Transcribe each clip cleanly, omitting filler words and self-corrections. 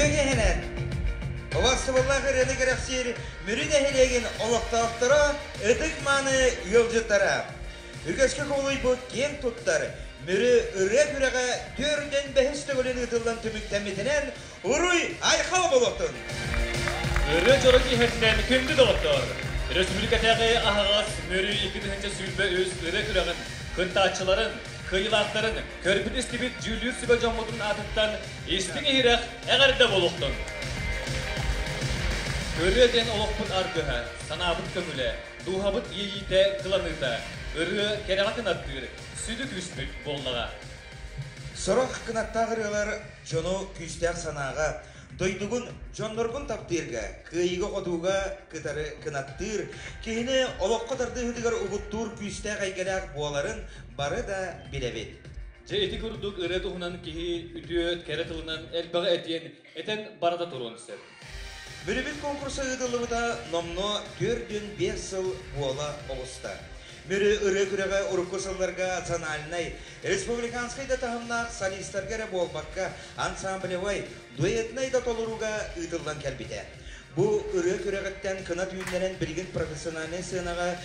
Үтүө киэһэнэн! Убастыбыллаах ырыаны кэрэхсиир Мүрү нэһилиэгин олохтоохторо, ытык-мааны ыалдьыттара! Үгэскэ кубулуйбут киэн туттар Мүрү ырыа күрэҕэ түөртэн бэһис төгүлүн ыытыллан түмүктэммитинэн уруй-айхал буолуохтун! Ырыа дьоро киэһэтинэн күндү доҕоттор! Республикатааҕы аһаҕас Мүрү 2023 ырыа күрэҕин кыттааччыларын, кыайыылаахтарын көрбүт-истибит дьүүллүүр сүбэ дьоммутун аатыттан истиҥ-иһирэх эҕэрдэ буолуохтун! Ырыа диэн олохпут аргыһа, санаабыт көҥүлэ, дууһабыт иэйиитэ кыланыыта, ырыа кэрэҕэ кынаттыыр сүдү күүспүт буоллаҕа. Сорох кынаттаах ырыалар дьону күүстээх санааҕа, дойдугун, дьонноргун таптыырга, кыайыыга-хотууга кытары кынаттыыр, киһини олоххо тардыһыытыгар угуттуур күүстээх эйгэлээх буоларын бары да билэбит. Дьэ ити курдук ырыа туһунан киһи үтүө, кэрэ тылынан элбэҕи этиэн, этэн бара да туруон сөп. Мүрүбүт конкурса ыытыллыбыта номнуо 45 сыл буола оҕуста. Мүрү ырыа күрэҕэ урукку сылларга национальнай, республиканскай да таһымнаах солистарга эрэ буолбакка, ансамблевай, дуэтнай да толорууга ыытыллан кэлбитэ. Бу ырыа күрэҕиттэн кынат үүннэрэн билигин профессиональнай сыанаҕа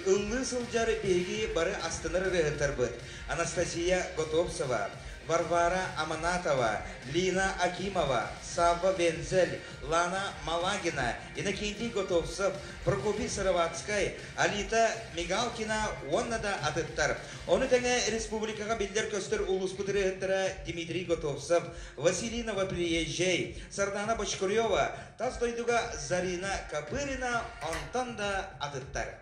ыллыы сылдьар биһиги бары астынар ырыаһыттарбыт Анастасия Готовцева, Варвара Аманатова, Лина Акимова, Савва Вензель, Лана Малагина, Иннокентий Готовцев, Прокопий Сыроватскай, Алита Мигалкина уонна да атыттар. Ону тэҥэ республикаҕа биллэр-көстөр улууспут ырыаһыттара Дмитрий Готовцев, Василий Новоприезжай, Сардана Бочкарева, тас дойдуга Зарина Копырина, онтон да атыттар.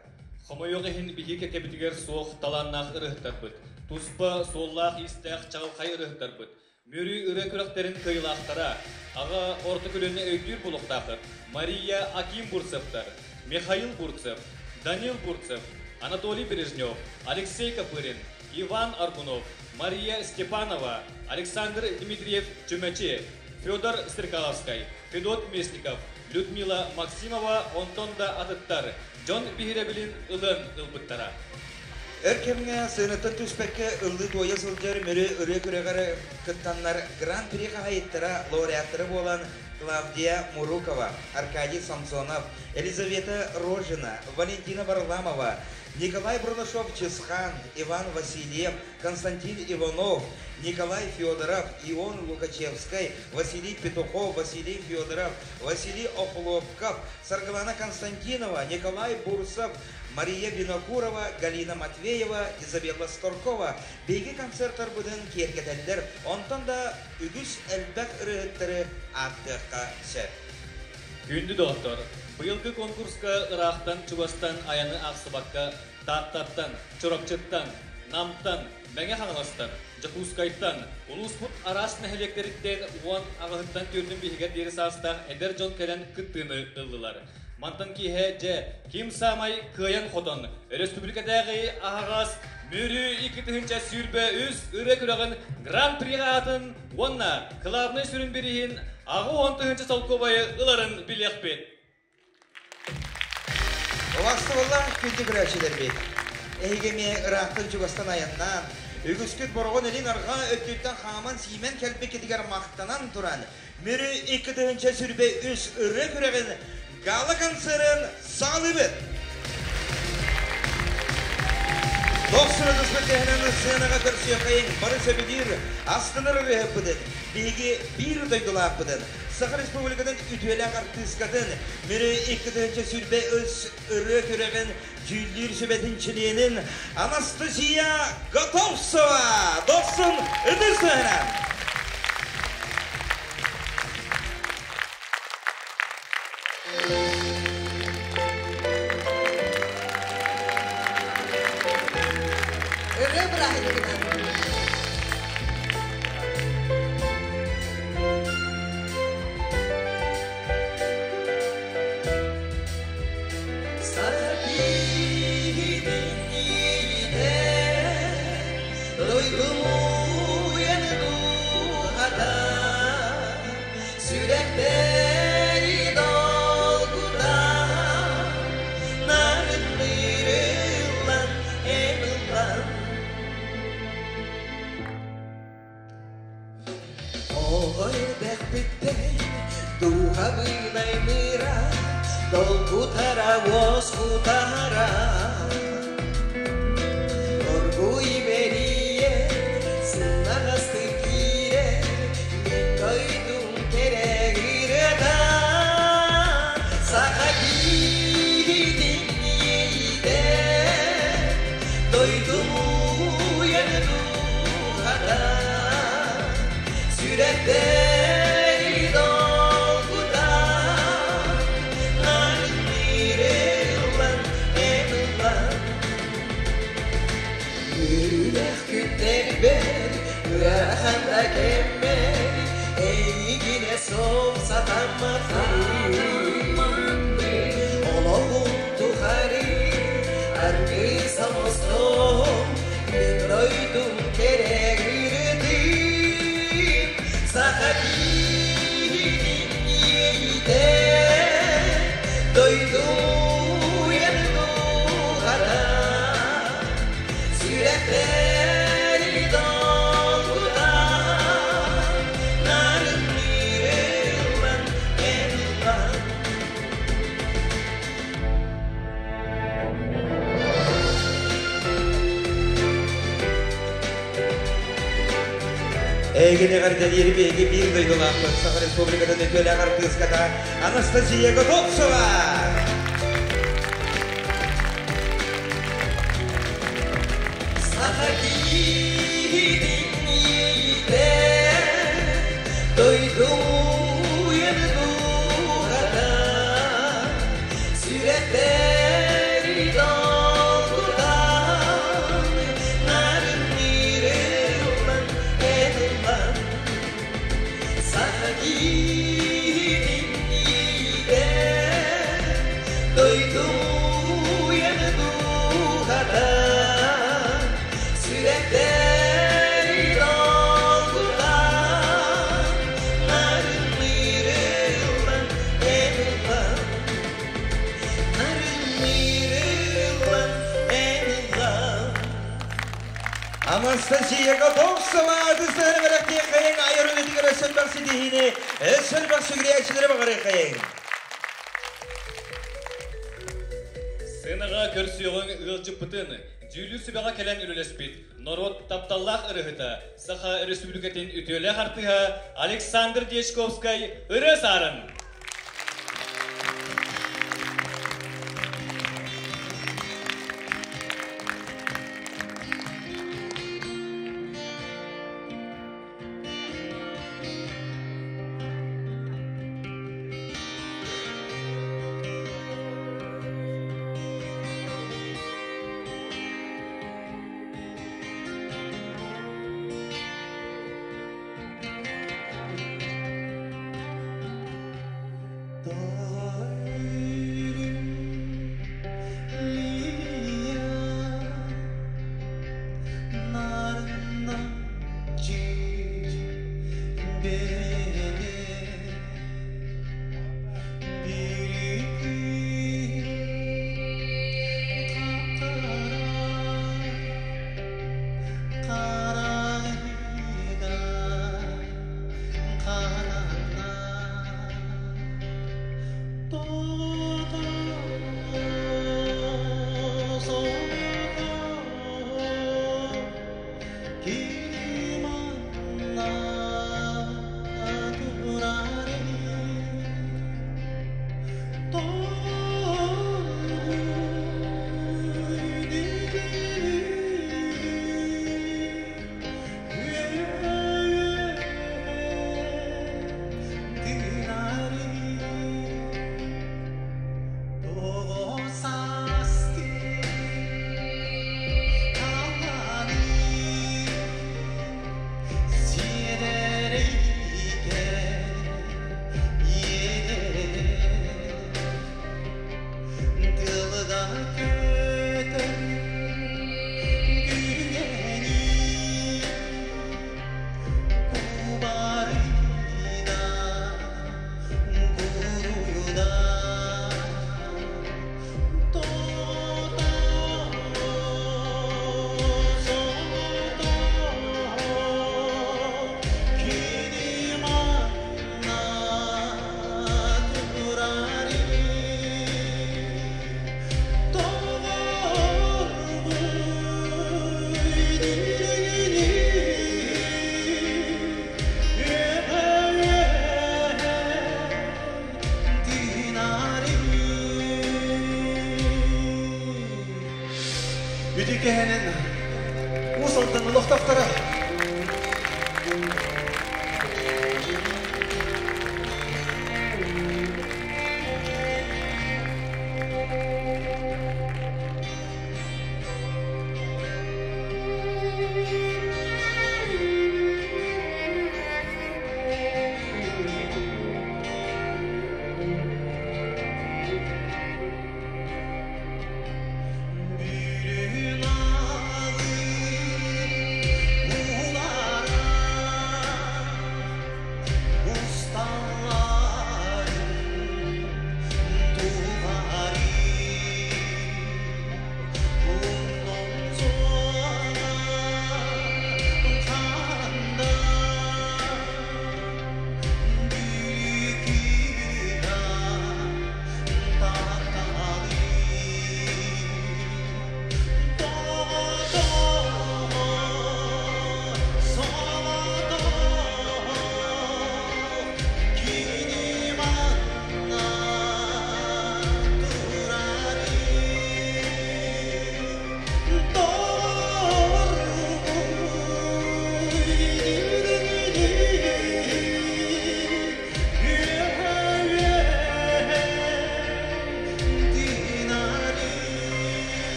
Хомойуох иһин биһиги кэккэбитигэр суох талааннаах ырыаһыттарбыт, туспа суоллаах-иистээх чаҕылхай ырыаһыттарбыт, Мүрү ырыа күрэхтэрин кыайыылаахтара, аҕа орто көлүөнэ өйдүүр буолуохтаахтар Мария Аким Бурцевтар, Михаил Бурцев, Данил Бурцев, Анатолий Бережнев, Алексей Копырин, Иван Аргунов, Мария Степанова, Александр Дмитриев Чүмэчи, Федор Стрекаловскай, Федот Местников, Людмила Максимова онтон да атыттар дьон биһирэбилин ылан ылбыттара. Өр кэмҥэ сыанаттан түспэккэ ыллыы-туойа сылдьар Мүрү ырыа күрэҕэр кыттаннар Гран-при хаһайыттара, лауреаттара буолан Клавдия Мурукова, Аркадий Самсонов, Елизавета Рожина, Валентина Варламова, Николай Бурнашов-Чысхаан, Иван Васильев, Константин Иванов, Николай Федоров, Ион Лукачевскай, Василий Петухов, Василий Федоров, Василий Охлопков, Саргылана Константинова, Николай Бурсов, Мария Винокурова, Галина Матвеева, Изабелла Сторкова биһиги концертарбытын киэргэтэллэр, онтон да үгүс элбэх ырыаһыттары ааттыахха сөп. Күндү доҕоттор, быйылгы конкурска ыраахтан-чугастан айаны аахсыбакка Тааттаттан, Чурапчыттан, Намтан, Мэҥэ Хаҥаластан, Дьокуускайтан, улууспут араас нэһилиэктэриттэн 18-ттан төрдүн биһигэр диэри саастаах эдэр дьон кэлэн кыттыыны ыллылар. Мантан киэһэ дьэ ким саамай кыайан-хотон өрөспүүбүлүкэтээҕи аһаҕас Мүрү 2023 ырыа күрэҕин Гран-при аатын уонна кылаабынай сүрүн бирииһин 80 тыһыынча солкуобайы ыларын билиэхпит. Убаастабыллаах күндү көрөөччүлэрбит! Эһиги эмиэ ыраахтан-чугастан айаннаан, үгүскүт Бороҕон илин-арҕаа өттүттэн хааман-сиимэн кэлбиккитигэр махтанан туран, Мүрү 2023 ырыа күрэҕин гала-концерын саҕалыыбыт! Дохсун ытыспыт тэһинэн сценаҕа көрсүөххэйиҥ, бары сөбүлүүр, астынар ырыаһыппытын, биһиги биир дойдулаахпытын, Саха Республикатын үтүөлээх артыыскатын, Мүрү 2023 ырыа күрэҕин дьүүллүүр сүбэтин чилиэнин Анастасия Готовцева! Дохсун ытыс тыаһынан! Ырыа бырааһынньыгынан! Саха киһитин иитэ дойдум уйан дууһата сүрэхтэри долгута нарынныыр ыллан эн ыллан. Долгутара уоскутара Оргуй бэрийэ сымнаҕастык киирэр Мин дойдум кэрэгирэтэ Саха киһитин иэйиитэ Дойдум уйан дууһата Сүрэхтэри долгутар Нарыннырыллан эн ыллан Үөрүүлээх күннэрбэр ыарахан да кэммэр Эйигинэ суох сатаммаппын Олоҕум тухары аргыс оҥостон Мин дойдум кэрэгирдим Саха киһитин иэйиитэ Дойдуйан дууһата Сүрэхтэри долгутан Нарыннырыллан эн ыллан. Эйгини эҕэрдэлиир биһиги биир дойдулаахпыт Саха Республикатын үтүөлээх артыыската Анастасия Готовцева! Саха киһитин иэйиитэ Дойдуйан дууһата Сүрэхтэри долгутан Нарыннырыллан эн ыллан Саха киһитин иэйиитэ Дойдуйан дууһата Сүрэхтэри долгутан Нарыннырыллан эн ыллан Нарыннырыллан эн ыллан. Анастасия Готовцева ытыстыһын бэлэхтиэххэйиҥ, айар үлэтигэр өссө элбэх ситиһиини, өссө элбэх сүгүрүйээччилэри баҕарыаххайыҥ. Сыанаҕа көрсүөҕүҥ ыалдьыппытын, дьүүллүүр сүбэҕэ кэлэн үлэлэспит норуот тапталлаах ырыаһыта, Саха Өрөспүүбүлүкэтин үтүөлээх артыыһа Александр Дьячковскай ырыа саарын! Үтүкэһэнэн Уус Алдан олохтоохторо.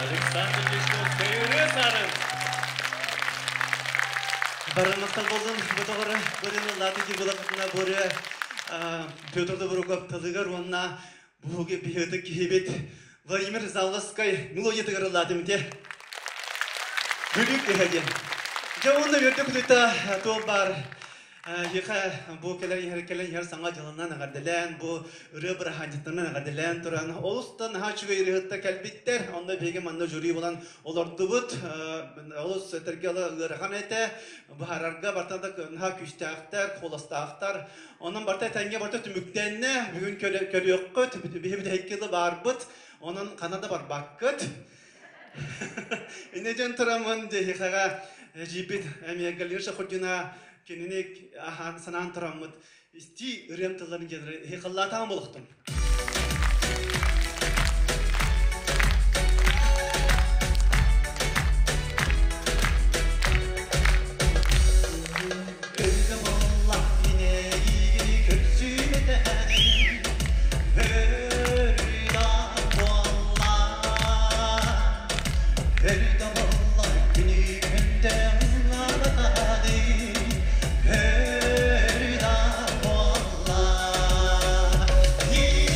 Александр Дьячковскай ырыа сарын. Бары махтал болдун бу тоҕоры бырыны латы дибулакытына боры Петр Добруков тылыгар уонна буһуги биһыты киһибит Владимир Завласкай мелодиятыгар ыллаатым те. Бүлүк киһи. Дьэ уонна үөрдэ күтүтэ туол бар Еха бу келер иһэр келен иһэр саҥа дьылынан эҕэрдэлээн, бу ырыа быраханчыттанан эҕэрдэлээн туран, олустан наһаа үчүгэй ырыһытта кэлбиттэр. Онно биһиги манна жюри болан олордубут. Олус тергела ыарахан этэ. Баһарарга бартан да наһаа күүстээхтэр, холостаахтар. Онон барта тэнгэ барта түмүктэннэ. Бүгүн көрүөххүт, биһи бүтэһиккилы барбыт. Онон хана да барбаккыт. Ине дьон турамын дехихага жипит эмиэ Галина Шахурдина кинини ахан санаан тураммыт исти ырыам тылларын генре хихаллаатаан болохтум. Yeah.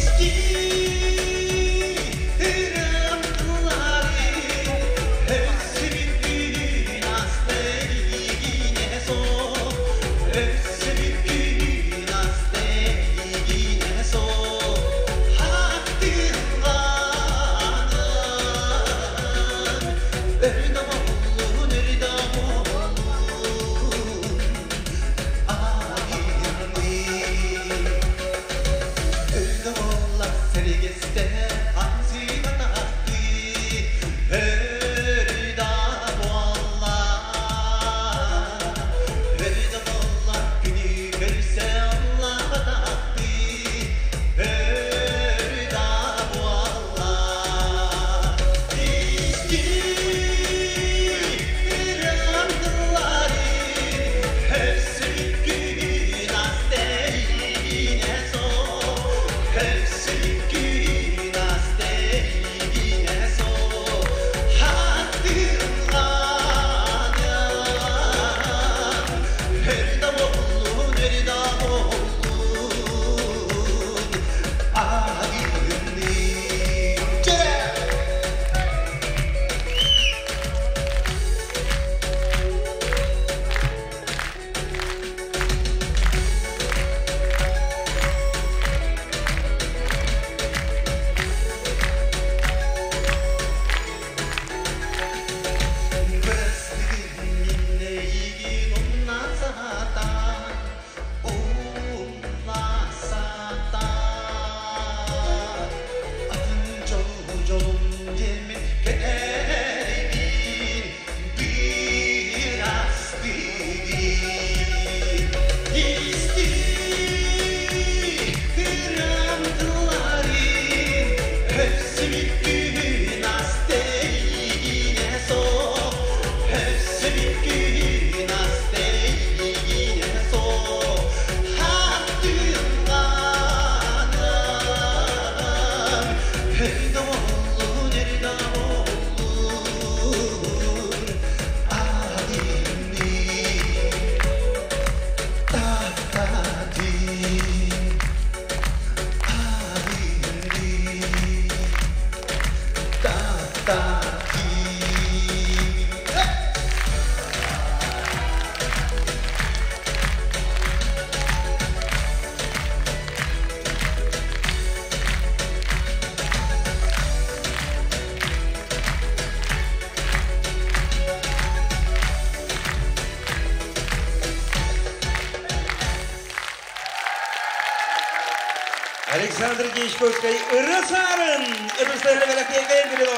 Александр Дьячковскай Ырыа Саарын ытыстары бэлэхтиэххэйин билин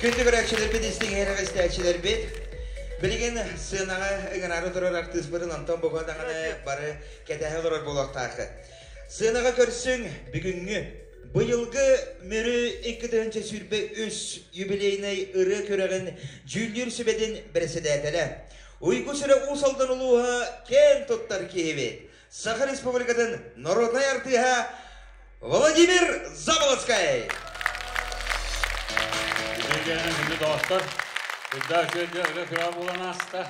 Күндү көрөөччүлэрбит, истиҥ иһирэх истээччилэрбит, билигин сыанаҕа ыҥыраары турар артыыспытын онтон бука даҕаны бары кэтэһэ олорор буолуохтааххыт. Сыанаҕа көрсүҥ бүгүҥҥү быйылгы Мүрү 2023 юбилейнай ырыа күрэҕин дьүүллүүр сүбэтин бэрэссэдээтэлэ, Уйгу сүрэ Уус Алдан улууһа киэн туттар киһибит, Саха Республикатын народнай артыыһа Владимир Заболоцкай! Үтүөкээн күндү доҕоттор, үрдээх үчүгэйгэ ырыа күрэҕэ буолан ааста.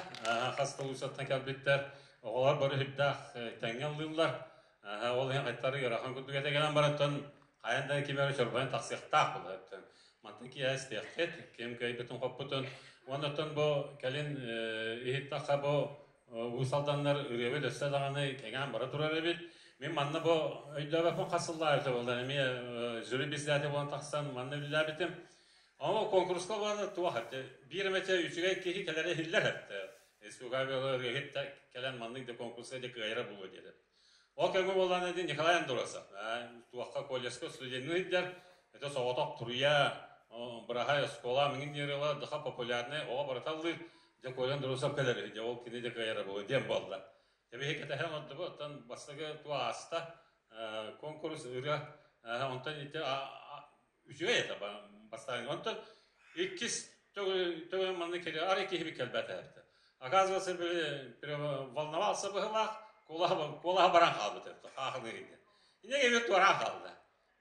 Хас да улуустартан кэлбиттэр. Оҕолор бары үрдээх тэҥҥэ ыллыыллар. Ол иһин хайтары ыарахан курдук этэ кэлэн барантан хайан да ким эрэ чорбойон тахсыахтаах буолар. Мантан киэһэ истиэххит, ким кыайбытын-хоппутун. Уонна оттон бу кэлин иһиттэххэ бу Уус Алданнар ырыабыт өссө даҕаны кэҥээн бара турар эбит. Мин манна бу өйдөөбөппүн хас сыллааҕыта буолла эмиэ жюри председатель буолан тахсан манна үлэлээбитим. Ама конкурска буолан туох этэ биир эмэтэ үчүгэй киһи кэлэрэ иһиллэр этэ. Республика ырыаһыт кэлэн маннык да конкурска дьэ кыайара буолуо диэтэ. Ол кэмҥэ буоллаҕына дии Николай Андросов туохха колледжка студенныы сылдьар, это соҕотох туруйа, быраһай оскуола миҥин диэн даха популярный оҕо барыта ыллыыр, дьэ Коля Андросов кэлэр дьэ ол кини дьэ кыайара буолуо диэн буолла. Тэбиһи кэтэһэн олордубут, оттон бастакы туох ааста, конкурс ырыа, онтон ити үчүгэй этэ бастаан. Онтон иккис төгүл манна кири арай киһи кэлбэтэ. Оказывается, волновался быһылаах, куолаһа баран хаалбыт этэ, хаахыныыр инде. Инеге эбит туораан хаалла.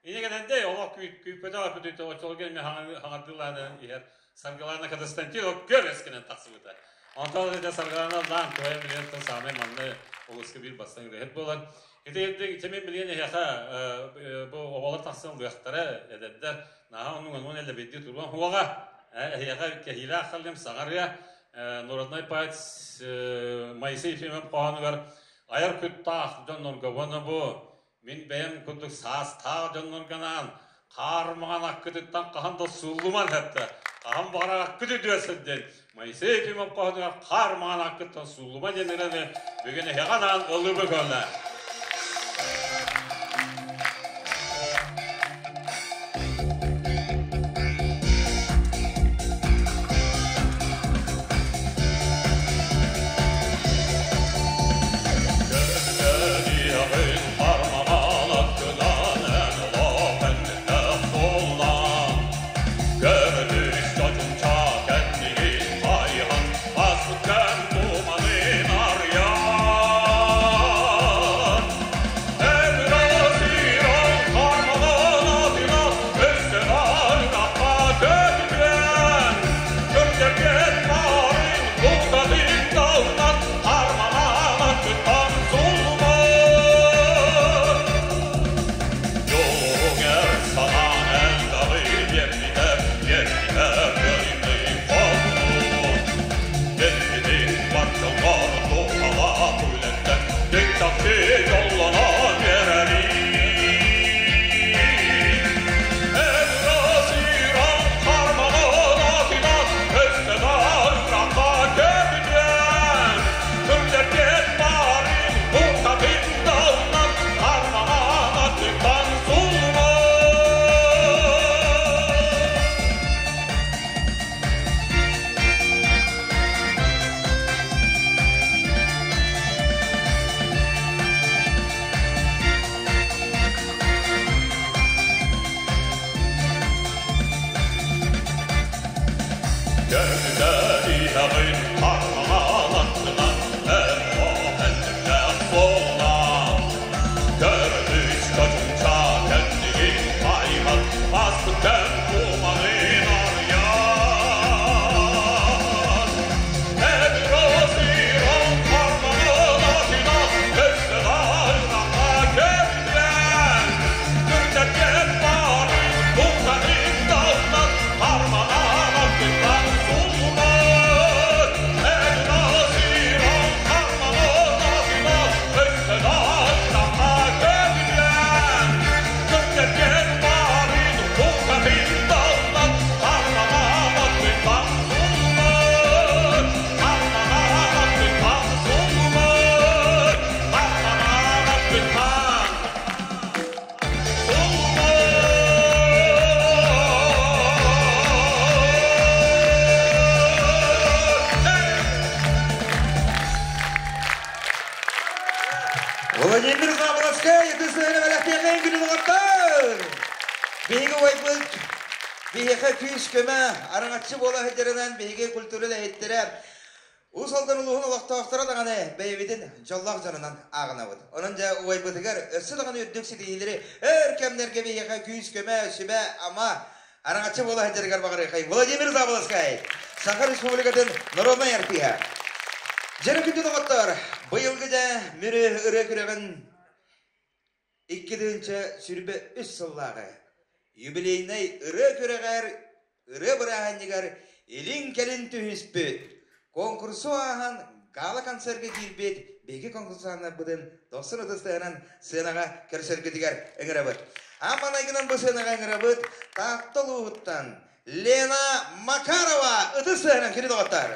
Инеге нэнде олох күүппэтэх өпүтүтэ очолго эми хаҥардыылаан иһэр Саргылана Константинов көр эскинэн тахсыбыта. Онтон ити Саргылана лаан туһа билиэн саамай манна улуска биир бастыҥ үлэһит буолан Ити ити билиэн эһиэхэ бу оҕолор тахсан ылыахтара эдэрдэр наһаа оннук оннук элэбэйдии туруон хуоҕа эһиэхэ кэһиилээх халлым саҥарыа народный поэт Моисей Ефимов хоһоонугар айар куттаах дьоннорго уонна бу мин бэйэм курдук саастаах дьоннорго анаан хаар маҥан аккытыттан хаһан да сууллуман этэ хаһан баҕарар аккыт үтүө сылдьан Моисей Ефимов хоһоонугар хаар маҥан аккыттан сууллума диэн ырыаны бүгүн эһиэхэ анаан ыллыыбы көнө. Владимир Заболоцкай ытыс тыаһын бэлэхтиэххэйин күнү доҕоттор! Биһиги убайбыт биһиэхэ күүс-көмө, араҥаччы буола сылдьарынан биһиги культура үлэһиттэрэ Уус Алдан улууһун олохтоохторо даҕаны бэйэбитин дьоллоох дьонунан ааҕынабыт. Онон дьэ убайбытыгар өссө даҕаны үрдүк ситиһиилэри өр кэмнэргэ биһиэхэ күүс-көмө, сүбэ-ама, араҥаччы буола сылдьарыгар баҕарыахай Владимир Заболоцкай, Саха Республикатын народнай артыыһа. Дьэрэ күндү доҕоттор, быйылгы дьэ Мүрү ырыа күрэҕин 2023 сыллааҕы юбилейнай ырыа күрэҕэр ырыа бырааһынньыгар илин-кэлин түһүспүт, конкурсу ааһан гала-концерга киирбит биһиги конкурсаннарбытын дохсун ытыс тыаһынан сыанаҕа көрсөргүтүгэр ыҥырабыт. Аан маҥнайгынан бу сыанаҕа ыҥырабыт Таатта улууһуттан Лена Макарова ытыс тыаһынан кини доҕоттоор.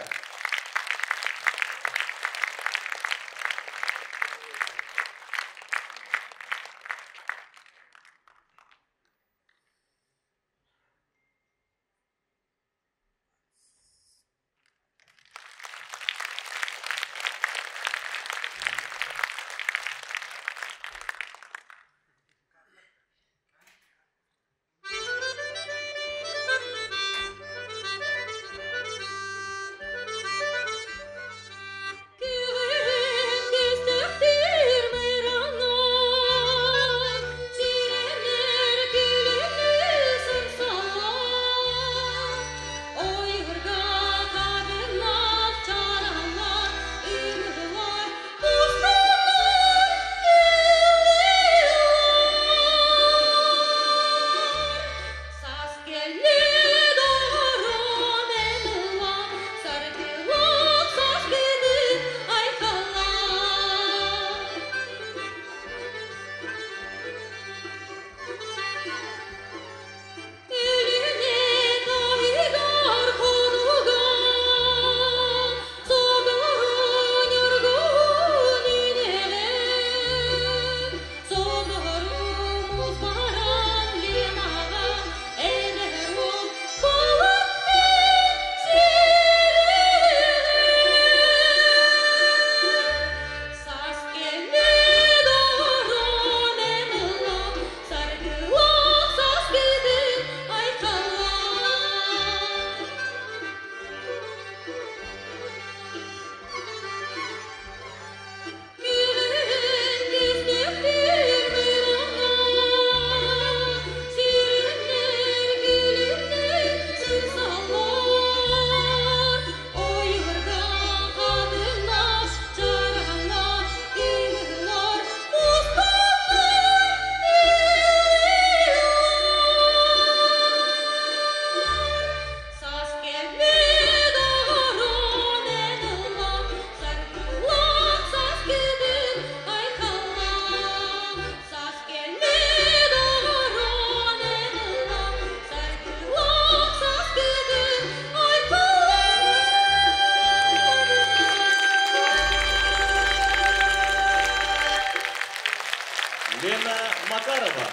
Лена Макарова.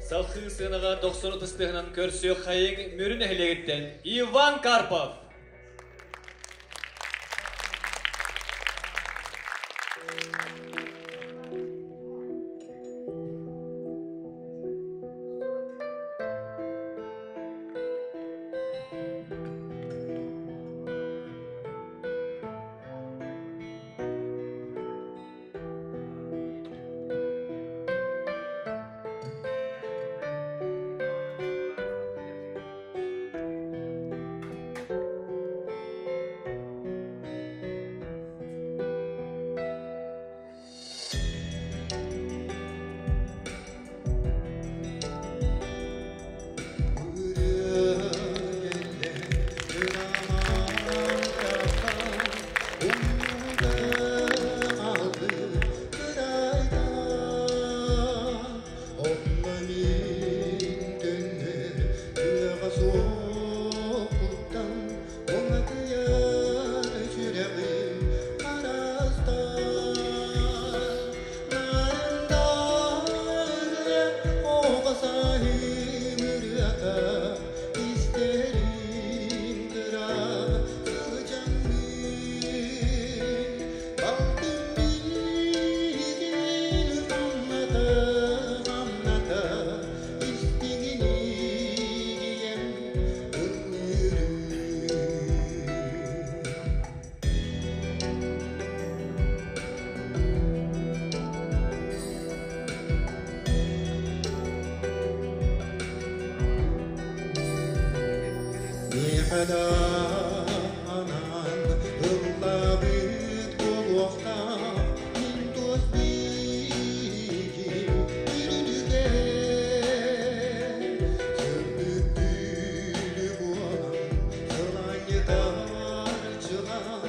Салхыы сыанаҕа дохсун ытыстыһынан көрсүөх хайыҥ Мүрү нэһилиэгиттэн Иван Карпов. Кимиэхэ да анаан ыллаабыт буолуохтаах мин туос биигим үрдүгэ. Сырдык түүлү буолан сылаанньытар чылаан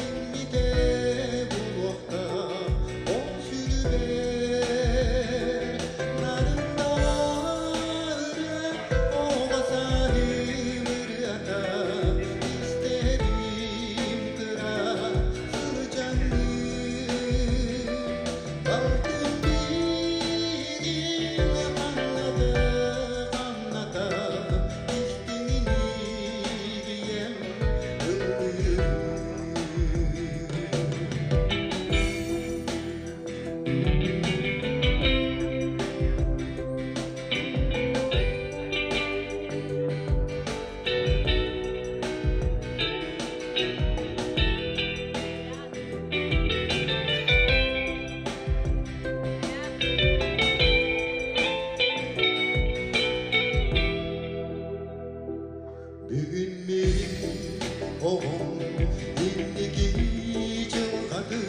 иҥмитэ буолуохтаах ол сүрүбэр. Нарында ырыа оҕо сааһым ырыата истэрим кыра сылдьаҥҥын. Балтым биигин хамната хамната истиҥин ийэм ыллыырын. Бүгүн мин оҕом инники дьылҕатын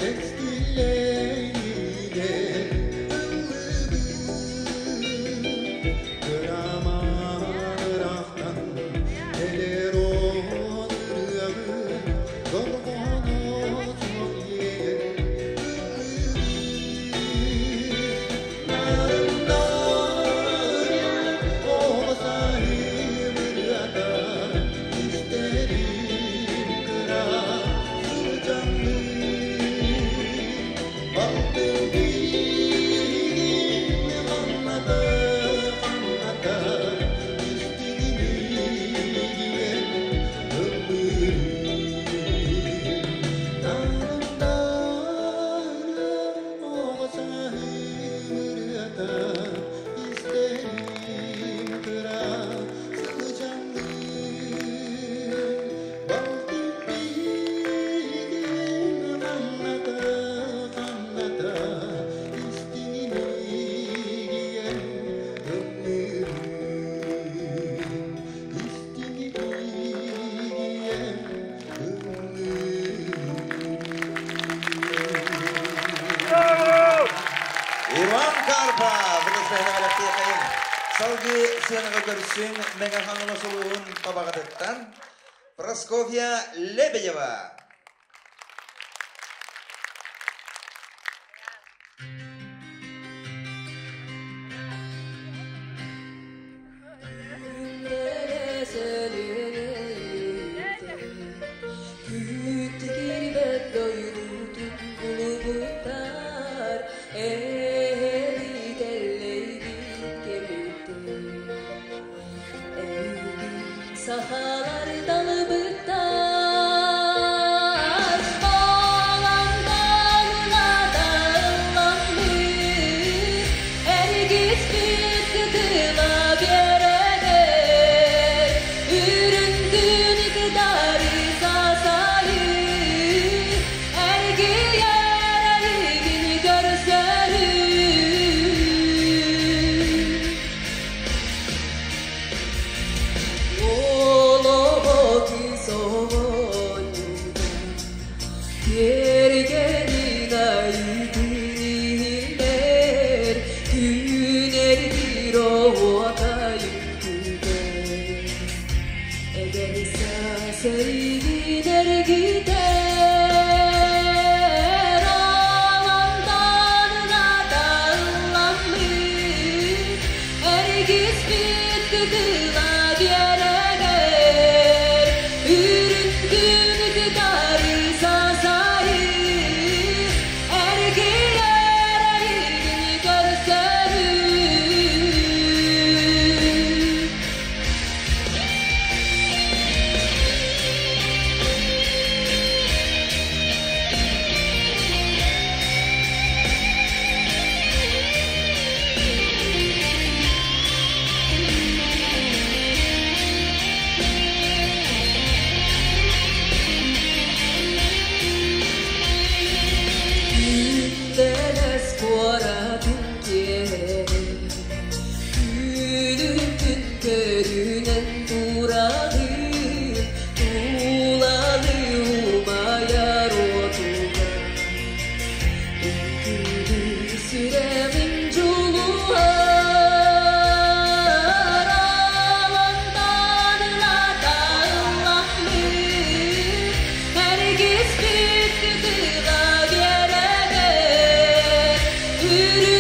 кэскиллэринэн ыллыыбын. Кыраман ыраахтан кэлэр он ырыабын дорҕооно суох иэйэн ыллыыбын. Нарында ырыа оҕо сааһым ырыата истэрим кыра сылдьаҥҥын. Балтым биигин хамната хамната истиҥин ийэм ыллыырын. Нарында ырыа оҕо сааһым ырыата истэрим кыра сылдьаҥҥын. Балтым биигин хамната хамната истиҥин ийэм ыллыырын. Истиҥин ийэм ыллыырын. Иван Карпов, ытыс бэлэхтиэхэйиҥ. Салгыы сыанаҕа көрсүҥ Мэҥэ Хаҥалас улууһун Табаҕатыттан Прасковья Лебедева. Күүттү дойдутун булубуттар, эбит кемиттер. Эйгин сахалар талыбыттар, Оландан уладалламмыт, эргиспит кытыла берегер, Үрүн күн кытары сасайы, эргийэр эйгин көрсөрү.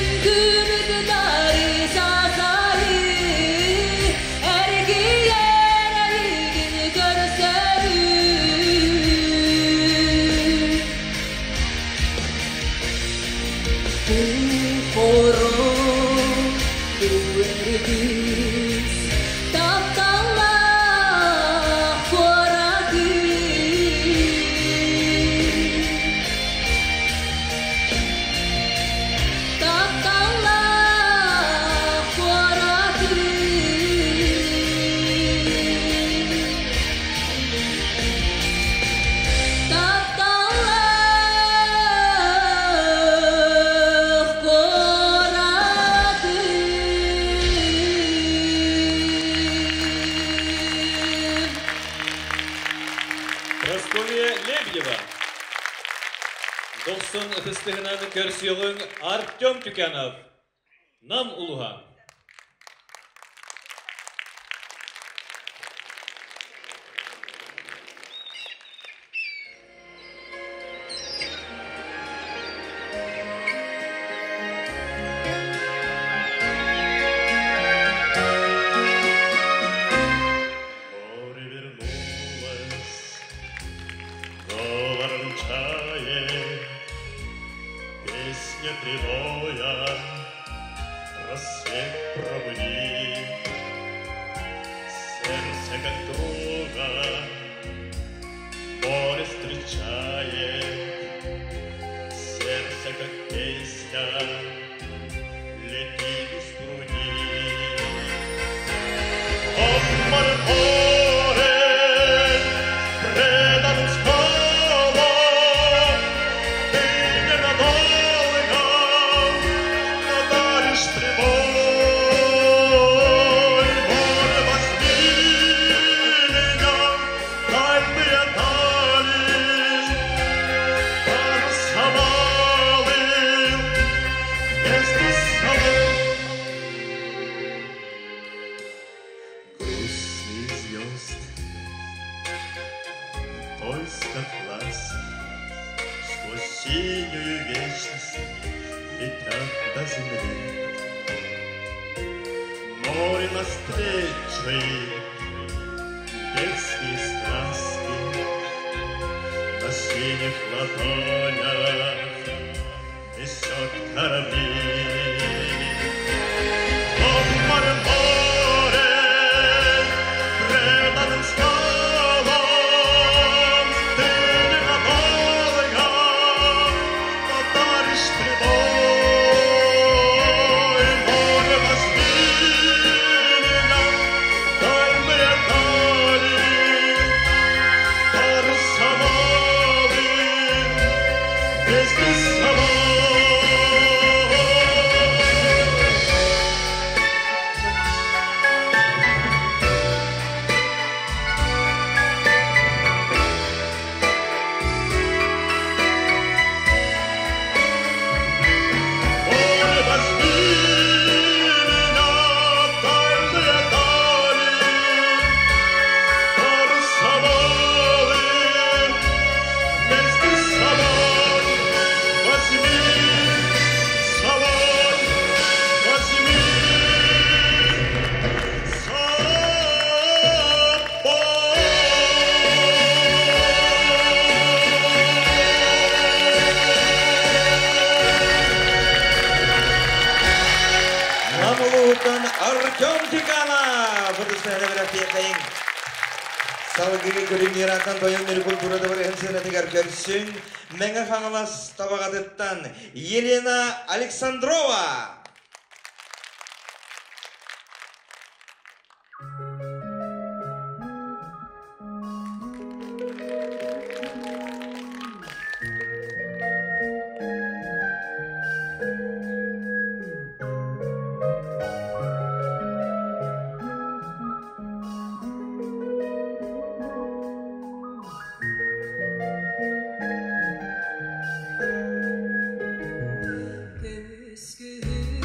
Үрүн күнү кытары сасайы, Эргийэр эйигин көрсөрү. Хоро дуэргис тапталлаах куораты. Тапталлаах куораты. Тапталлаах куораты. Прасковья Лебедева. Дохсун ытыстыһынан көрсүөҕүҥ Артем Тюкянов. Нам улуһа. Море вернулось, говором чает, Песня прибоя рассвет пробуди. Сердце как друга море встречает, Сердце как песня летит из груди. О, море, море, преданным скалам, Ты ненадолго подаришь прибой. Море, возьми меня, тайные дали, Паруса малым вместе с собой. Грустные звезды в поисках ласк Сквозь синюю вечность летят до земли. Море навстречу им детские сказки На синих ладонях несет корабли. О, море, море, преданным скалам, Ты ненадолго подаришь прибой. Море, возьми меня, дальние дали, Паруса малым вместе с собой. Море, возьми меня, дальние дали, Паруса малым вместе с собой. Возьми с собой, возьми с Нам улууһуттан Артем Тюкянов. Ытыстыһына бэлэхтиэхэйиҥ. Салгыы Күлүмнүүр Тойон Мүрү култуура дыбарыаһын сыанатыгар көрсүҥ. Мэҥэ Хаҥалас Табаҕатыттан Елена Александрова. Көмүс күһүн.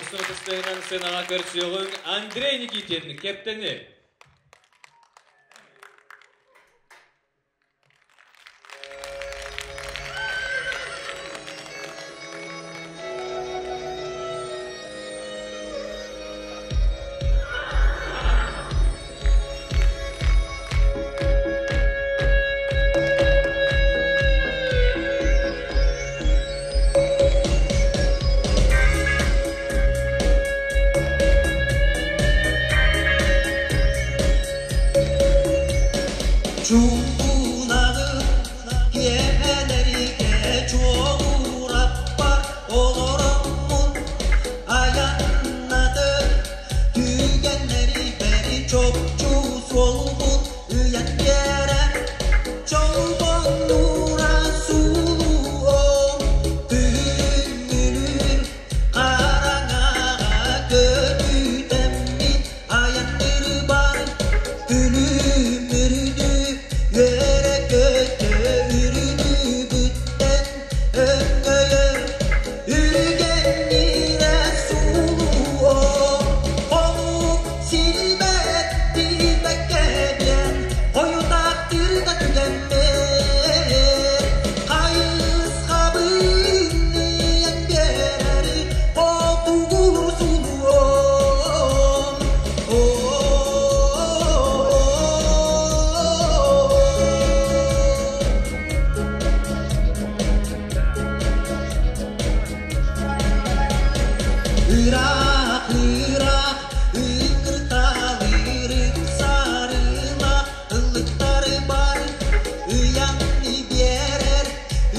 Дохсун ытыстыынан сценаҕа көрсүөҕүҥ Андрей Никитин, Кэптэни. Чуҥкунаны киэһэлэргэ чуоҕураппар олороммун айаннатыр түгэннэри бэри чопчу суолбун ыйан биэрэр чолбоннуура сулуом күһүҥҥүлүүр хараҥаҕа көтүтэммин айаннырбар күлүмүрдүү үөрэ-көтө үрүнүбүттэн өҥөйөр үргэннирэ сулуом хонук сирбэт тиийбэккэ диэн хойутааттыыр да түгэммэр хайысхабын ыйан биэрэр хотугулуур сулуом. Ыраах, ыраах, ыҥырталыыр ыксарыма, ыллыктары бар, ыйан биэрэр,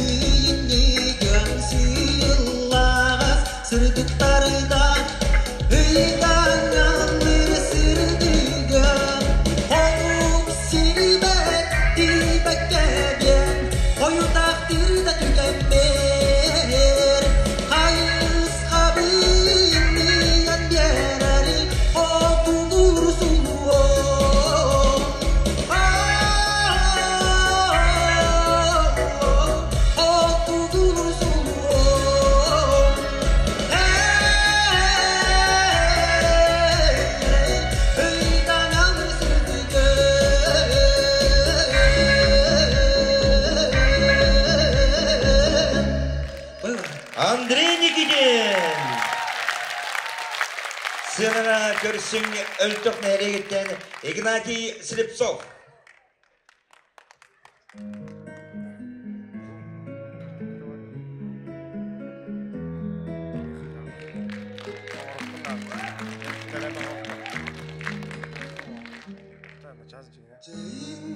ыйынньыгын сыыллаҕас сырдыктарда, ыйдаҥалыыр сырдыгын, хонук сирбэт тиийбэккэ диэн, хойутаахтыыр да түгэммэр, хайысхабын ыйан биэрэр хотугулуур сулуом. Хотугулуур сулуом. Ыйдаҥалыыр сырдыгын. Андрей Никитин! Сценаҕа көрсүҥ Өлтөх нэһилиэгиттэн Игнатий Слепцов.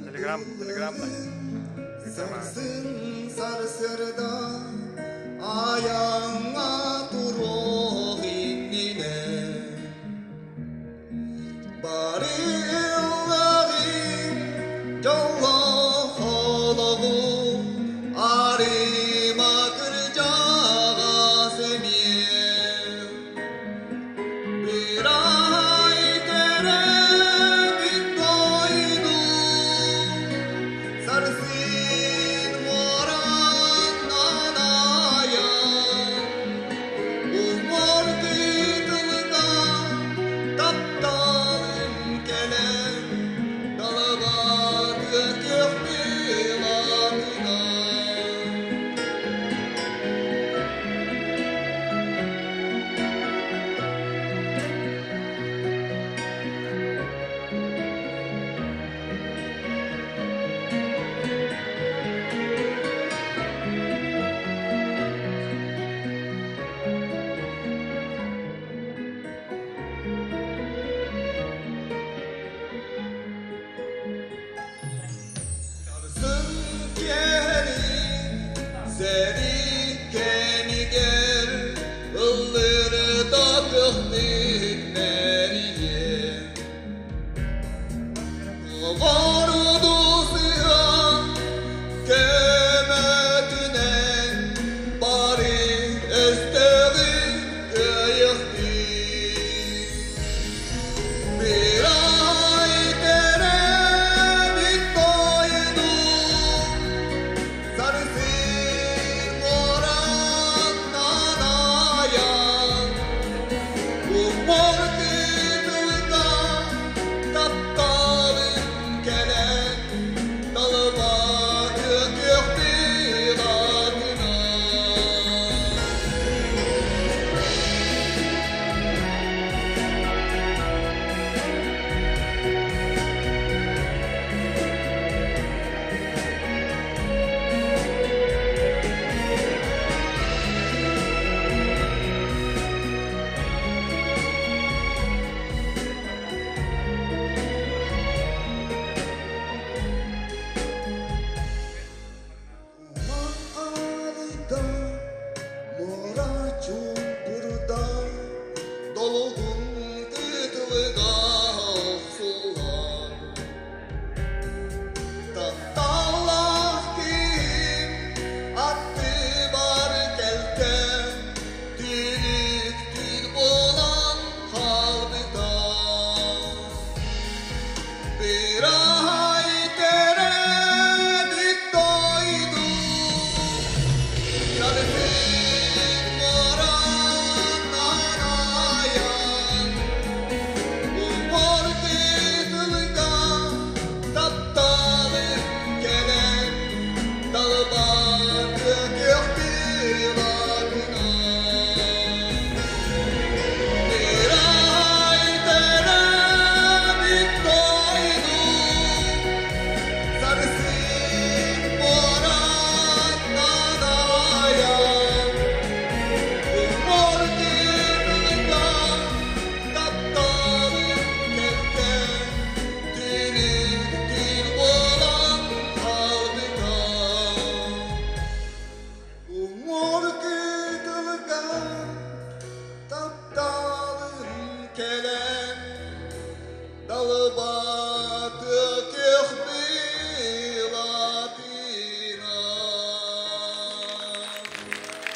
Телеграм, телеграм. Сарсын сарсырда аяңа туруох иннинэ Барыллаҕын дьоллоох олоҕу арыма кырдьаҕас эмиэ Бырай төрөөбүт дойду сарсын муораннан айан.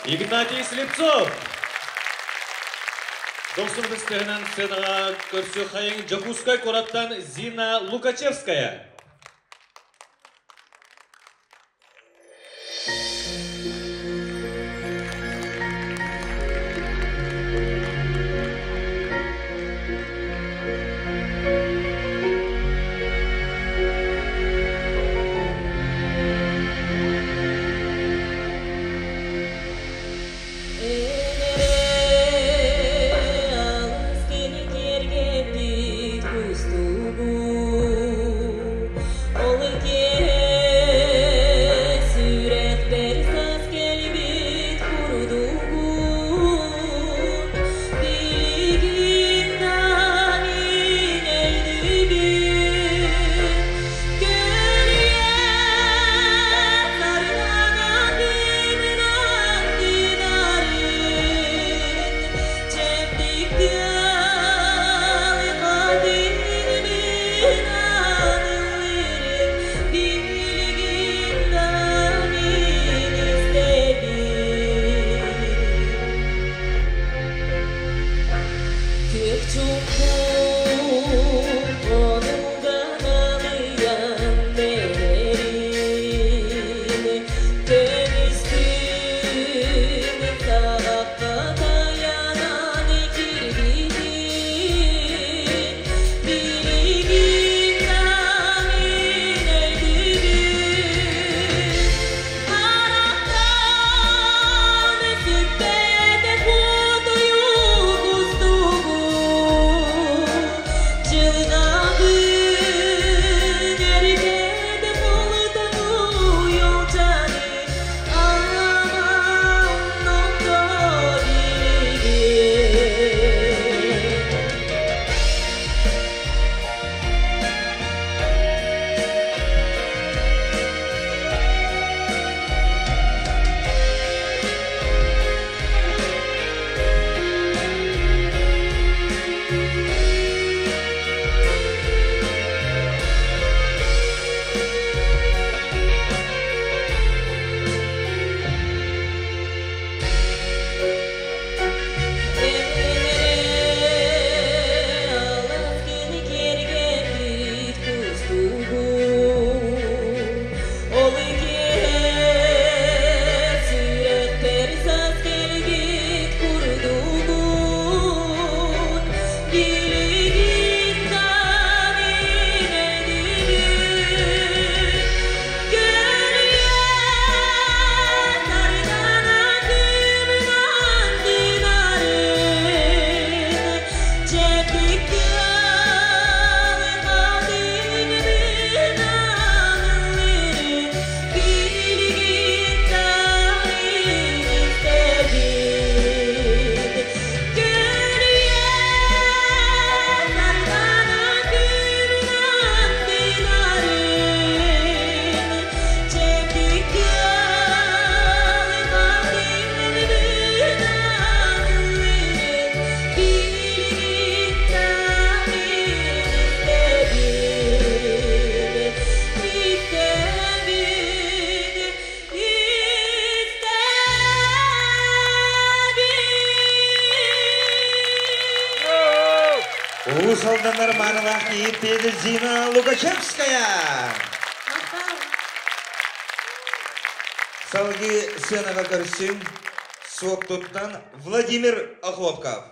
Игнатий Слепцов! Дохсун ытыстыһынан сценаҕа көрсүөххэйиҥ Дьокуускай куораттан Зина Лукачевская. Уус Алданнар маанылаах кийииппит Зина Лукачевская! Салгыы сценаҕа көрсүҥ Суоттуттан Владимир Охлопков.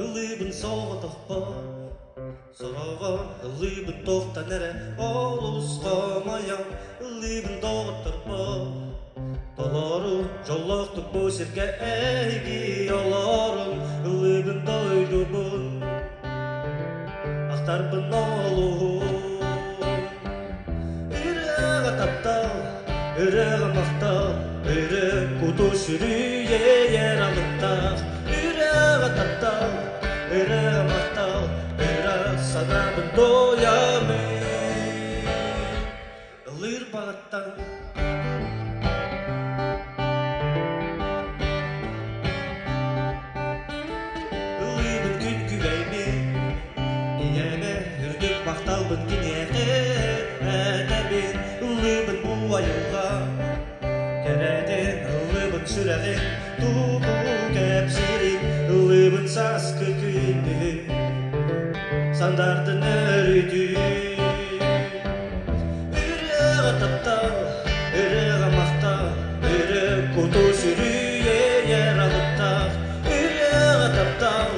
Ыллыыбын соҕотохпор, сороҕор ыллыыбын туохтан эрэ олус хомойон, ыллыыбын доҕотторбор. Толору дьоллоохтук бу сиргэ эһиги олорун, ыллыыбын дойдубун, ахтарбын олуһун. таптал, ырыаҕа махтал, ырыа куту сүрү иэйэр алыптаах. Ырыаҕа таптал, ырыаҕа махтал, ыра санаабын туойамын. Ыллыыр баҕаттан Ыллыыбын күн күбэйбин, ийэбэ үрдүк махталбын киниэхэ этэбин. Ыллыыбын бу айылҕа кэрэтин, ыллыыбын сүрэҕин тугу кэпсиирин, ыллыыбын сааскы күнү, сандардын өрүтүн. Ырыаҕа таптал, ырыаҕа махтал, ырыа куту сүрү иэйэр алыптаах. Ырыаҕа таптал,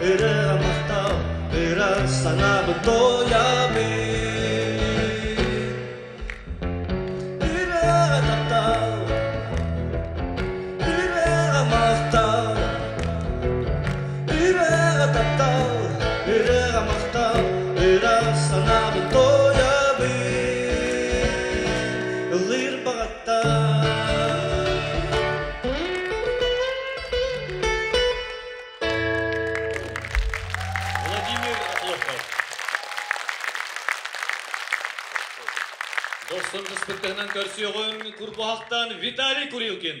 ырыаҕа махтал, ыра санаабын туойабын. Ырыаҕа таптал, ырыаҕа махтал, ырыаҕа таптал, ырыаҕа махтал, ыра санаабын туойабын. Ыллыыр баҕаттан. Владимир Охлопков. Дохсун кыспыттыһынан көрсүөҕүн Курбуһахтан Виталий Курилкин.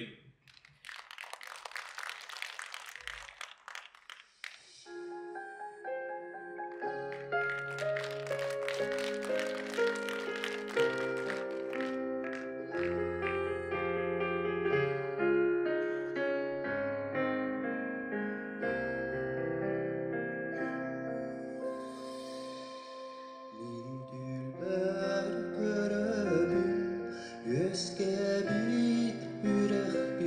Мин түүлбэр көрөбүн, үөскээбит үрэхпин.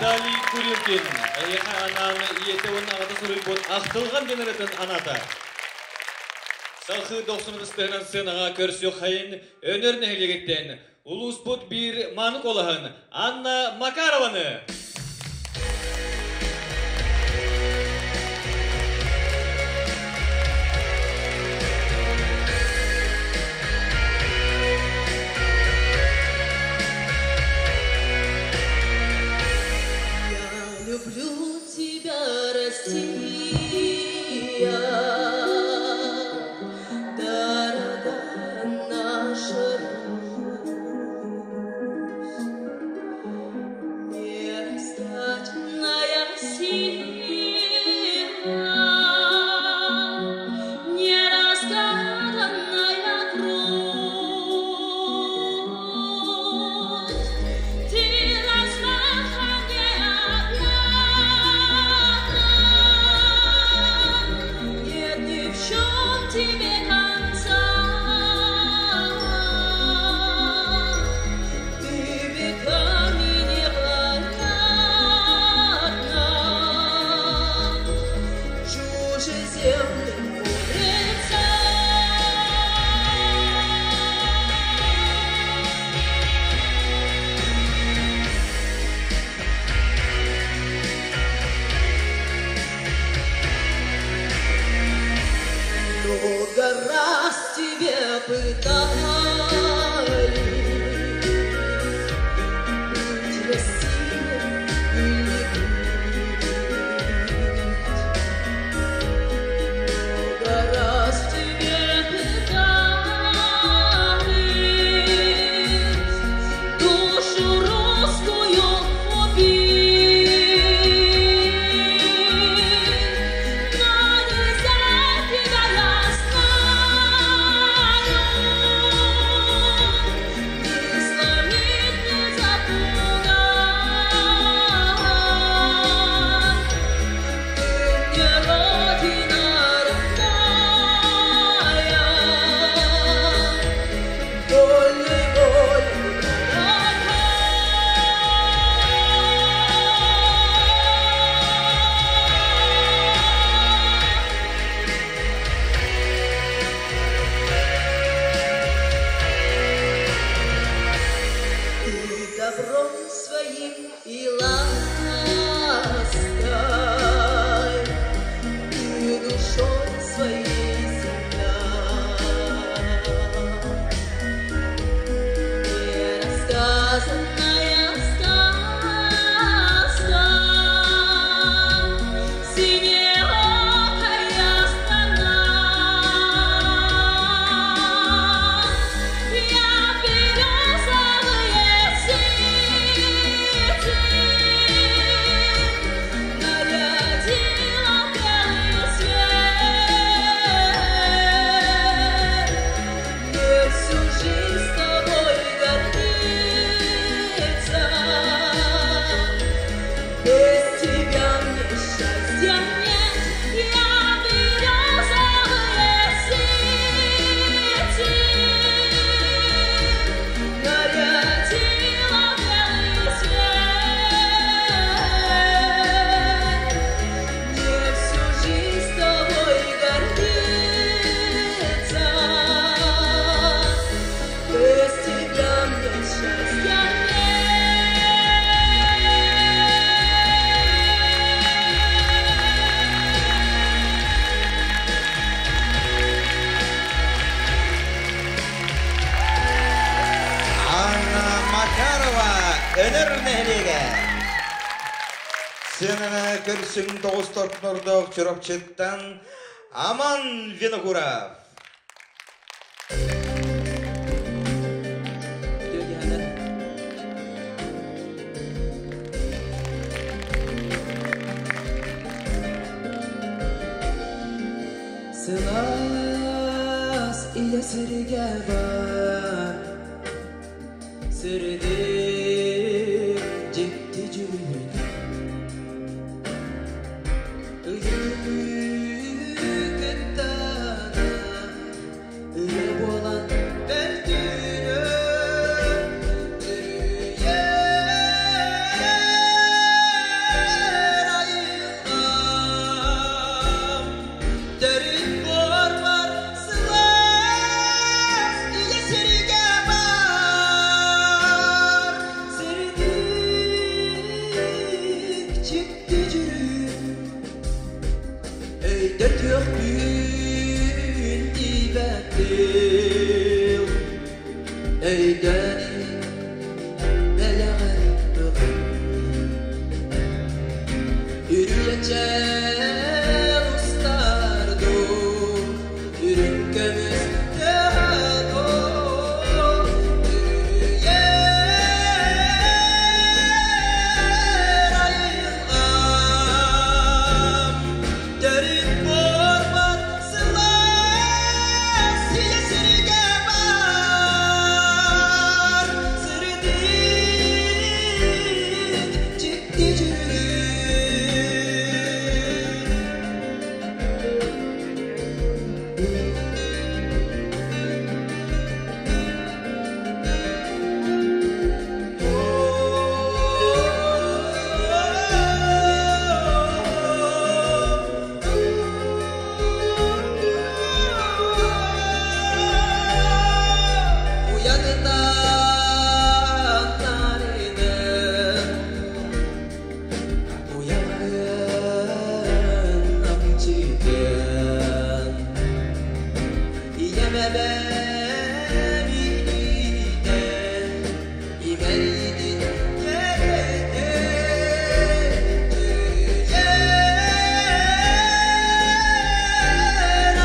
Виталий Курилкин, эйиэхэ анаан ийэтэ уонна аҕата суруйбут Ахтылҕан диэн ырыатын анаата. Салхыы дохсун ытыстыһынан сыанаҕа көрсүөххэйин Өнөр нэһилиэгиттэн улууспут биир мааны куолаһын Анна Макарованы! Я люблю тебя, Россия, дорогая наша Русь. Нерастратная сила, неразгаданная грусть. Ты размаха необъятна, нет ни в чем тебе конца. Ты веками непонятна, чужеземным мудрецам. Много раз тебе пытались быть Россией или быть. Много раз в тебе пытались душу русскую убить. Но нельзя тебя, я знаю, ни сломить, ни запугать. Ты мне родина родная, вольной волей дорогая. Ты добром своим и лаской, ты душой своей земля. Нерассказанная сказка, синеокая страна. Я березовые сети нарядила в белый свет. Мне всю жизнь с тобой гордиться, без тебя мне счастья нет. Я березовые сети нарядила в белый свет. Мне всю жизнь с тобой гордиться, без тебя мне счастья нет. Анна Макарова, Өнөр нэһилиэгэ. Сыананы көрсүҥ тоҕус тортнордоох Чурапчыттан Аман Винокуров. Сылаас илэ сиргэ бар Сырдык дьикти дьүһүн Ыйы кыттана Ыры буолан бэртүүнө Үрүйэ Өйдөнин бэлэҕэр ылын Үрүйэчээл устар дуу Үрүҥ көмүс тыаһа дуу Үрүйэр айылҕам Төрүт буорбар сылаас Сийэ сиргэ баар Сырдык дьикти дьүрүл. Уйанытан нарыным, уйаҕын намчытын, Ийэм эбэм илиитэ, имэрийдин кэрэтэ, Дьүрүйэр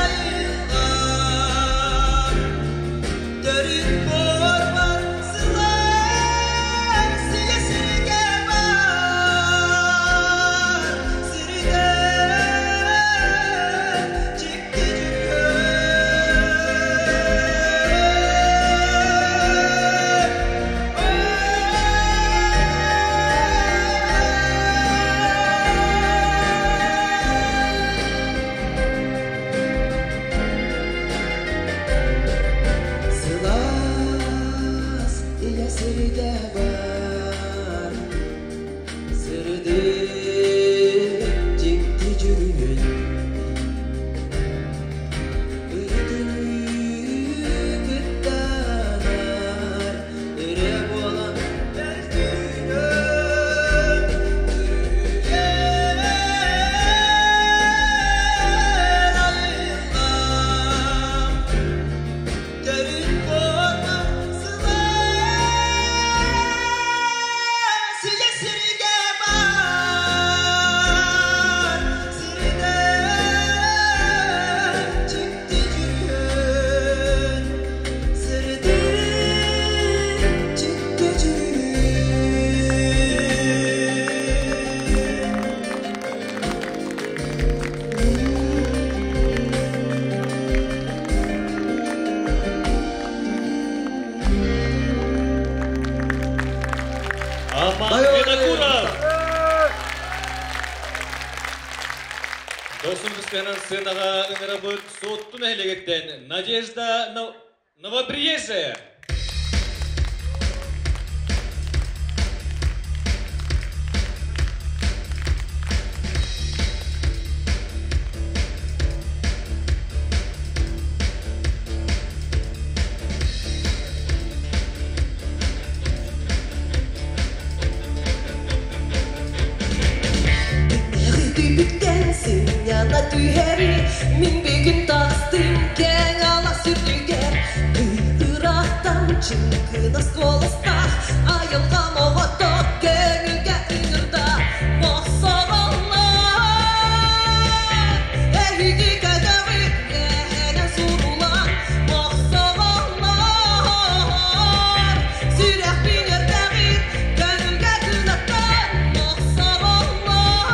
айылҕам, төрүт буорбар сылаас сийэ сиргэ баар, сирдэр дьикти дьүһүн. Сылаас ийэ сиргэ бар, сырдык дьикти дьүрүл. Ырытыныы кыттанар, ырыа буолан бэртүүнүн. Үрүйэр айылҕам, төрүт буорбар сылаас ийэ сиргэ баар, сирдэр дьикти дьүһүн, сырдык дьикти дьүһүн. Аман Винокуров! Досун Кысканан сценаға ыңырабыт Соттун нэһилиэгиттэн Надежда Новоприезжая. Түбүктэн сынньана түһэри Мин бүгүн тастым кең алас үрдүгэр Ыраахтан чыҥкынас куоластаах Айылҕам оҕото көҥүлгэ ыҥырда Мохсоҕоллор эһиги көтөҕүт үөһэнэн сурулан Мохсоҕоллор сүрэхпин өртөҕүт көҥүлгэ кынаттан Мохсоҕоллор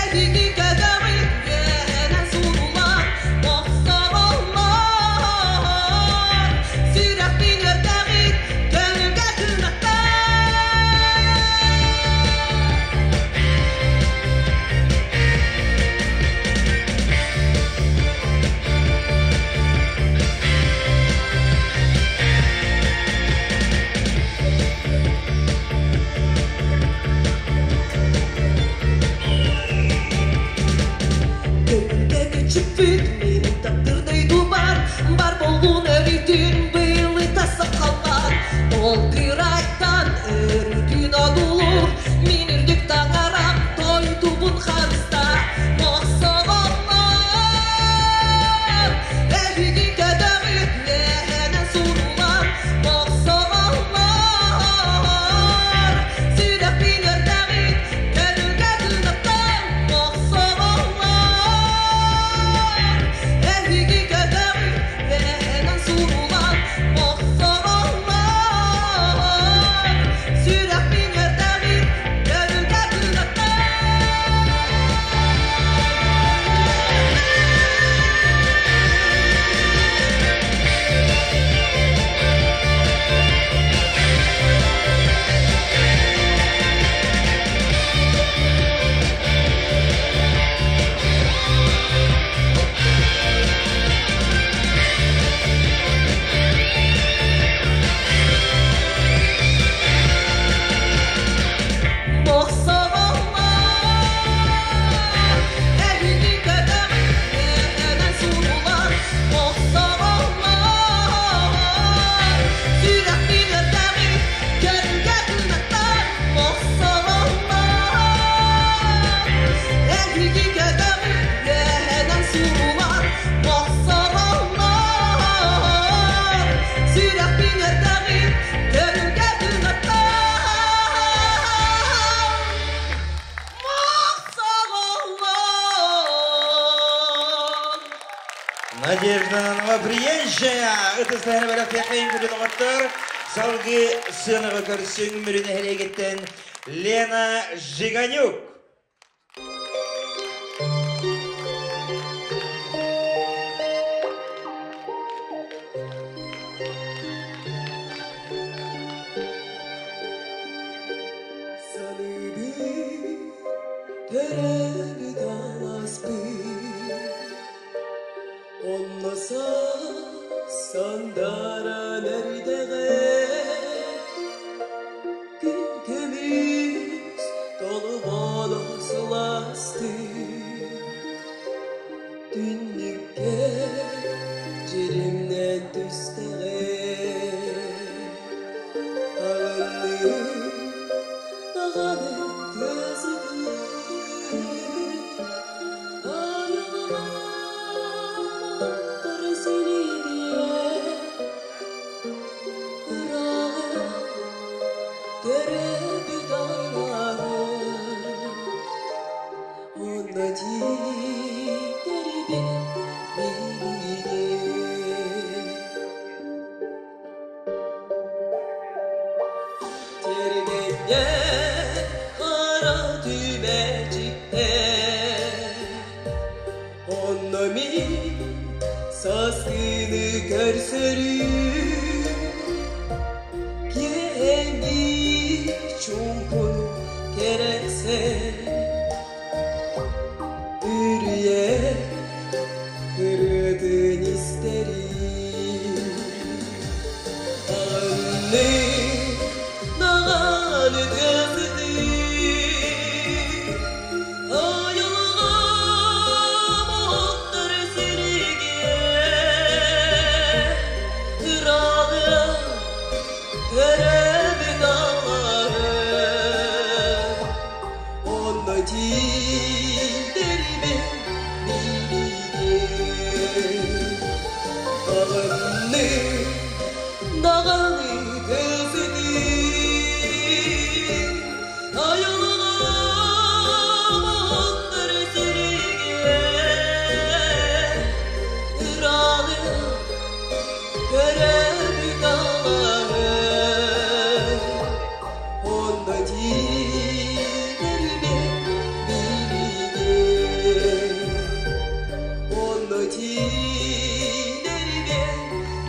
эһиги көтөҕүт үөһэнэн сурулан Мохсоҕоллор сүрэхпин өртөҕүт Елена Новоприезжая. Ытыстаһына бэлэхтиэххэйин күлү доҕоттор. Салгыы сыанаҕа көрсүҥ Мүрү нэһилиэгиттэн Лена Жиганюк. Саныыбын төрөөбүт алааспын, Онно сандаран эрдэҕэ Күн көмүс толбоно сылаастык Түннүккэ дьиримнээн түстэҕэ Аҕынныым даҕаны тыасытыы Айылҕам силигийэ Ырааҕы төрөөбүт алааһым Онно тиийдэрбин миигин Тиэргэҥҥэ хара түмэчиктэр Онно мин саскыны көрсөрүм Киэҥи чуумпуну кэрэхсээн Үрүйэ ырыатын истэрим Аҕынным даҕаны тыасытыы Айылҕам оттор сиригэр Ырааҕы төрөөбүт алааһым Онно тиийдэрбин миигин Аҕынным даҕаны тыасытыы Айылҕам оттор сиригэр Ырааҕы төрөөбүт алааһым Онно тиийдэрбин миигин Онно тиийдэрбин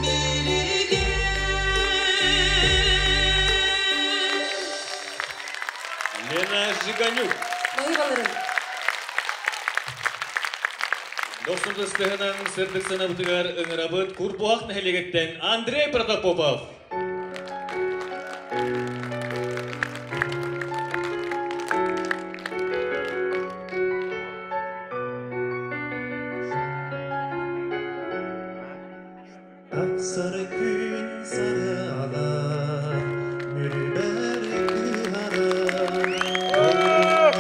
миигин Лена Жиганюк. Баһыыбаларын. Дохсун ыстыһынан сырдык санабытыгар ыҥырабыт Курбуһах нэһилиэгиттэн Андрей Протопопов. Тахсар күн сарыала, мүрүбэр кыһара, Олуҥҥа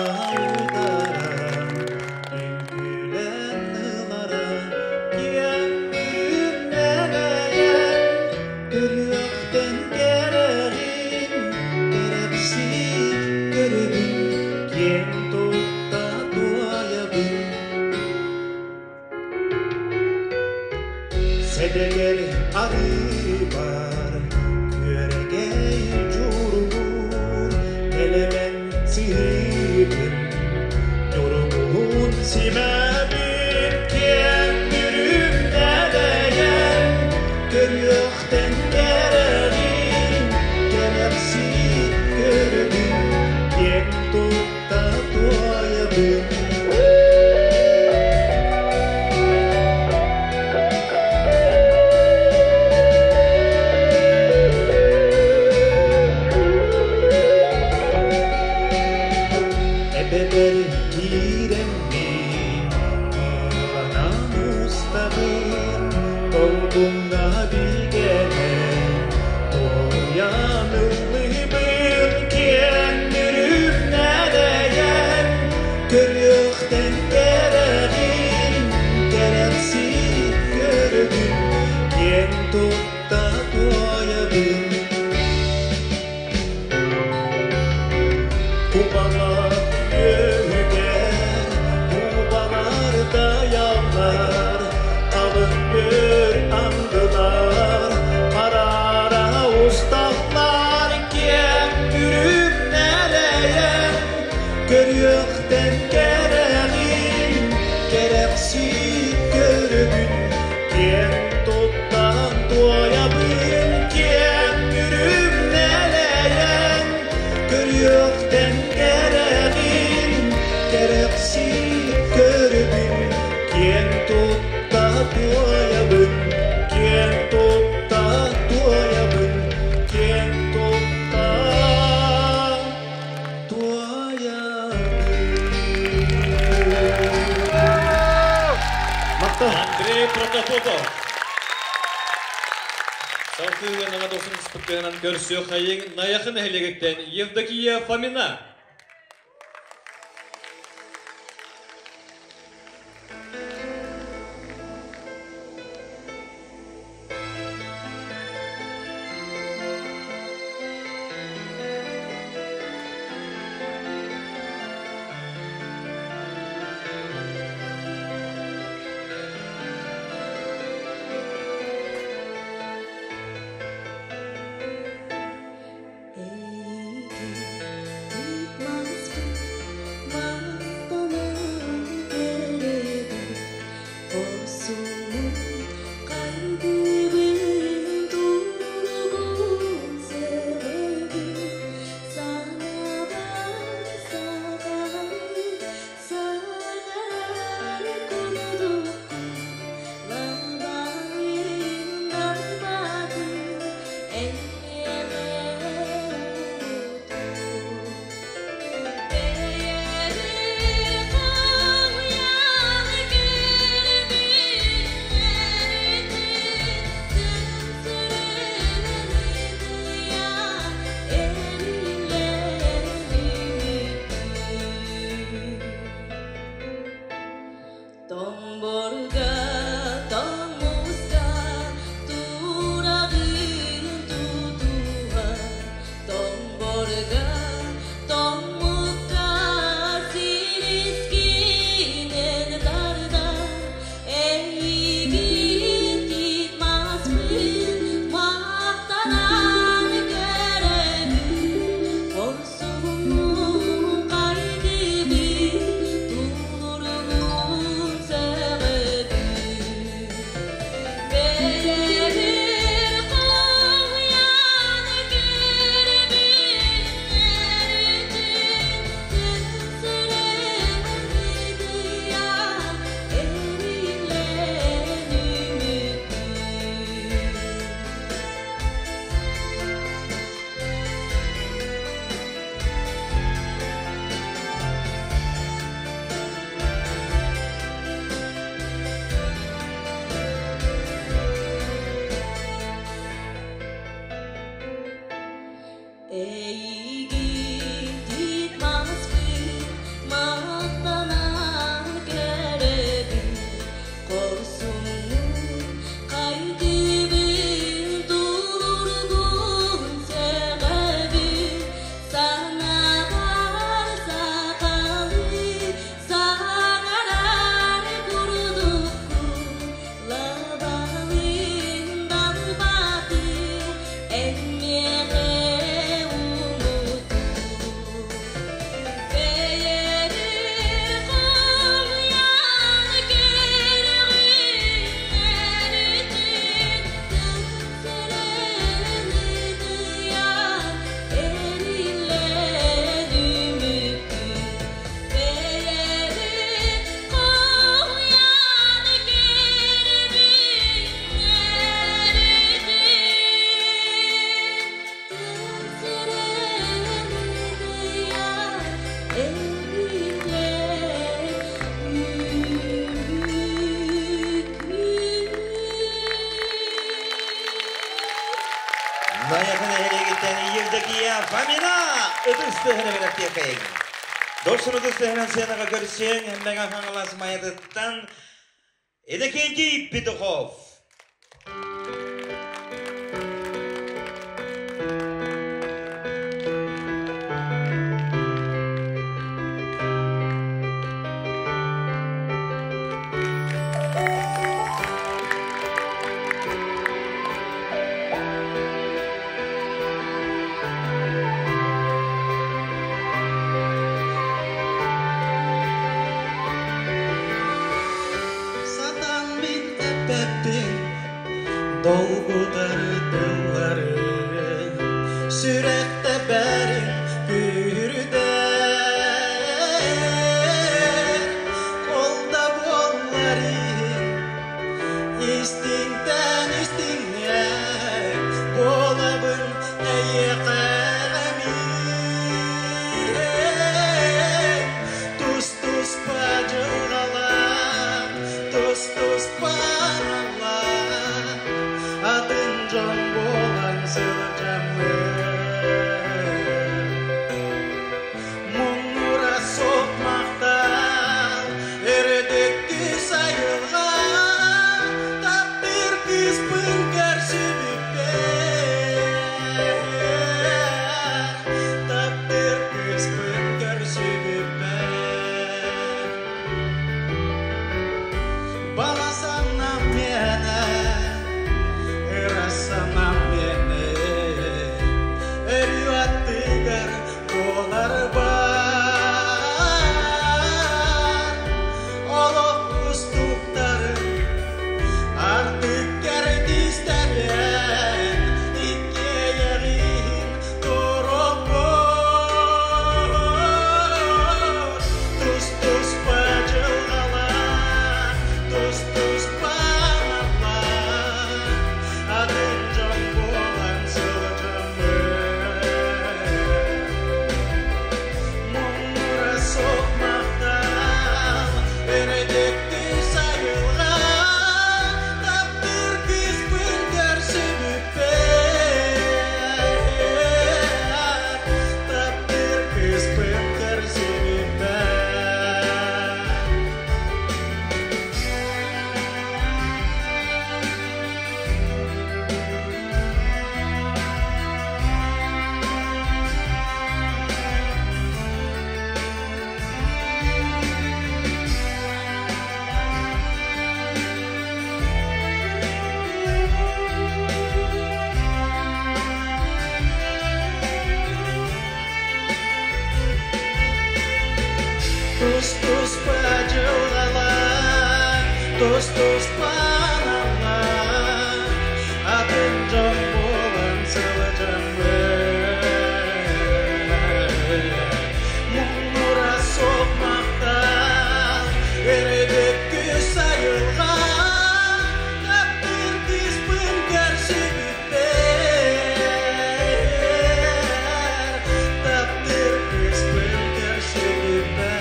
үҥкүүлэн ылара, Киэҥ мүрүм нэлэйэн, көрүөхтэн кэрэҕин, Кэрэхсии көрөбүн, киэн тутта туойабын. Сэдэгэр арыыбар, күөрэгэй дьуругур, Нэлэмэн сыһыыбын, ньургуһун симэбин, Киэҥ мүрүм нэлэйэн, көрүөхтэн кэрэҕин, Кэрэхсии көрөбүн, киэн тутта туойабын. Эбэбэр киирэммин, кыыланан устабын, Долгуҥҥа бигэнэн, туойан ыллыыбын, Киэҥ мүрүм нэлэйэн, көрүөхтэн кэрэҕин, Кэрэхсии көрөбүн, киэн тутта туойабын. Кубалар үөһүгэр, кубалар дайаллар, Халыҥ Салгыы наҥа дохсун ыспыттыынан көрсүөххэйиҥ Найахы нэһилиэгиттэн Евдокия Фомина. Найахы нэһилиэгиттэн Евдокия Фомина ытыс тыаһын бэлэхтиэхэйиҥ. Дохсун ытыс тыаһынан сценаҕа көрсүөҥ Мэҥэ Хаҥалас Майатыттан Иннокентий Петухов. Сатан мин эппэппин долгутар тыллары сүрэхтэ бэрин күүрдэр ол да буоллар иһин истиҥтэн истиҥнээх буолабын эйиэхэ эмиэ тус-туспа дьылҕалаах тус-туспа аналлаах атын дьон сылдьаммын Муҥура суох махтал эрэдекти сайылга Таптыыр кыыспын көрсүбүппэр Таптыыр кыыспын көрсүбүппэр Баҕа санаам миэнэ, ыра санаам миэнэ, өрүү аттыгар буолар баар. Олох кустуктарын артык кэрдиистэрин иккиэйэҕин туруохпут. Тус-туспа дьылҕалар, тус-туспа аналлар, атын дьон буолан сылдьаммыт. Муҥура суох махтал, эрэдекти сайылга, таптыыр кыыспын көрсүбүппэр, таптыыр кыыспын көрсүбүппэр. Тус-туспа дьылҕалар, тус-туспа аналлар, атын дьон буолан сылдьаммыт. Муҥура суох махтал, эрэдекти сайылга, таптыыр кыыспын көрсүбүппэр, таптыыр кыыспын көрсүбүппэр.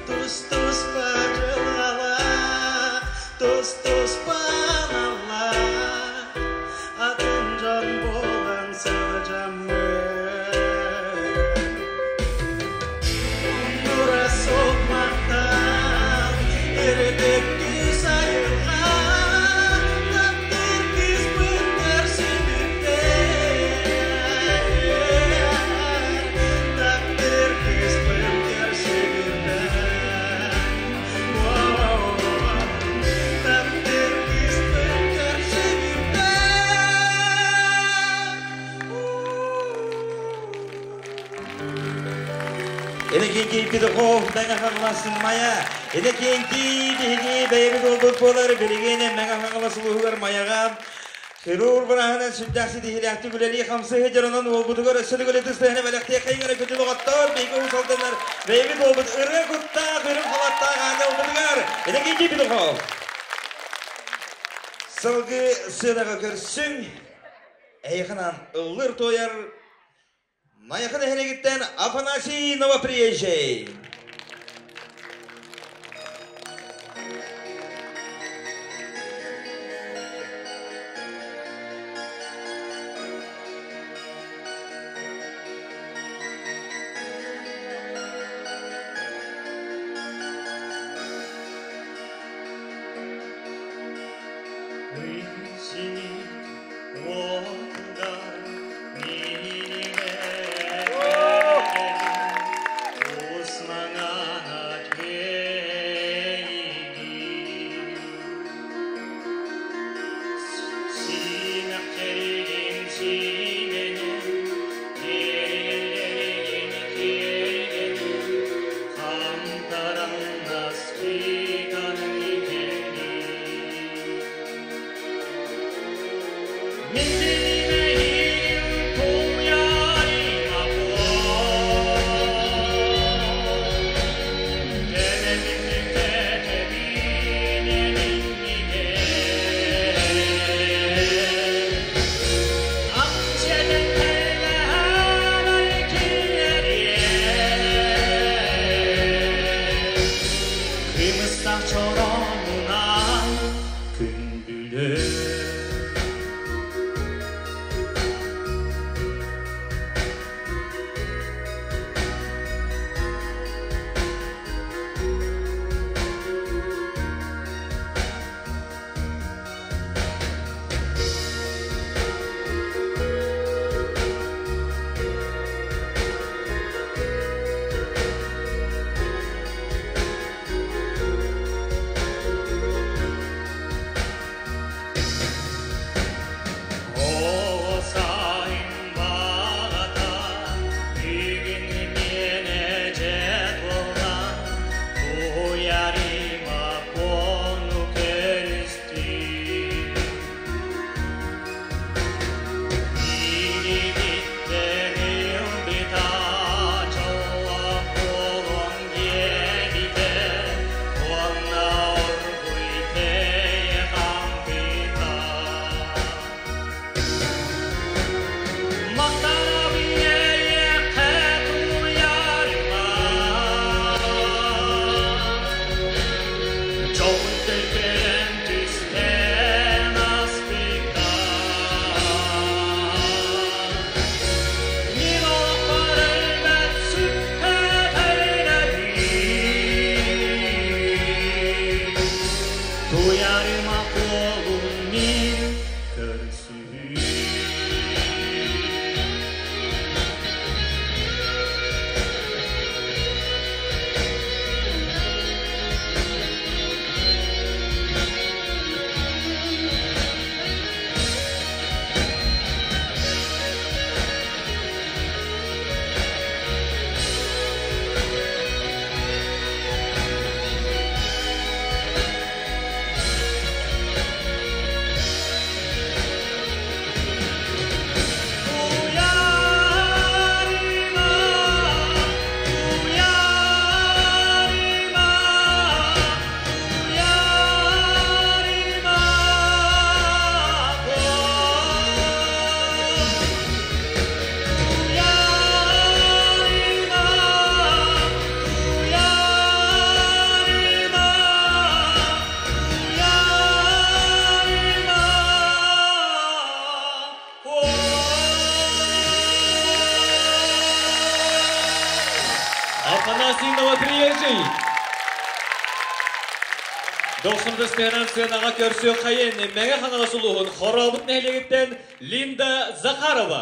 Тус-туспа дьылҕалар, тус-туспа аналлар, атын дьон буолан сылдьаммыт. Муҥура суох махтал, эрэдекти сайылга, таптыыр кыыспын көрсүбүппэр, таптыыр кыыспын көрсүбүппэр. Таптыыр кыыспын көрсүбүппэр. Иннокентий Петухов Мэҥэ Хаҥалас Майа. Иннокентий биһиги бэйэбит уолбут буолар билигин Мэҥэ Хаҥалас улууһугар Майаҕа хирург бырааһынан сүрдээх ситиһиилээхтик үлэлии хамсыы дьонунан уолбутугар өссө төгүл ытыс тыаһын бэлэхтиэххэйиҥ эрэ күндү доҕоттор биһиги уус алданнар бэйэбит уолбут ырыа куттаах үрүҥ халаттаах аана уолбутугар Иннокентий Петухов. Сылгы сыанаҕа көрсүҥ, эйиэхэ ыллыр туойар Найахы нэһилиэгиттэн Афанасий Новоприезжий. Туярыма колун мин көрсүү. Туярыма, туярыма, туярыма, туярыма, туярыма, Афанасий Новоприезжий. Дохсундас тыһынан сыанаҕа көрсүөххэйин Мэҥэ Хаҥалас улууһун Хорообут нэһилиэгиттэн Линда Захарова.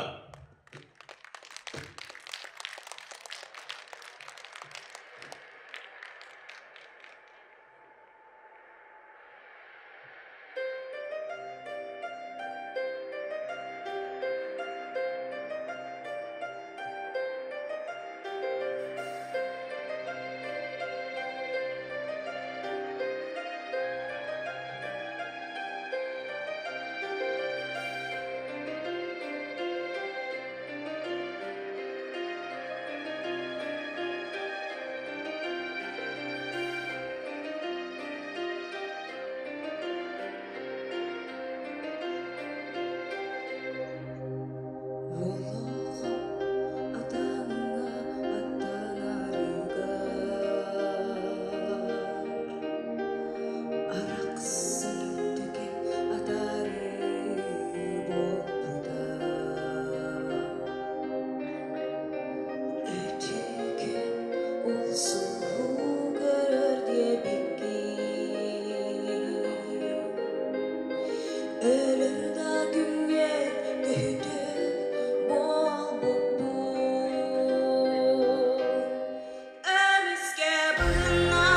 Олоҕум атаҥҥа аттанарыгар Арахсар түгэн атаарыы буолбута. Үтүкэн ол сулуһу көрөр диэбиккин, Өлөр да күҥҥэр көһүтүө буолбуппун. Эмискэ быһынна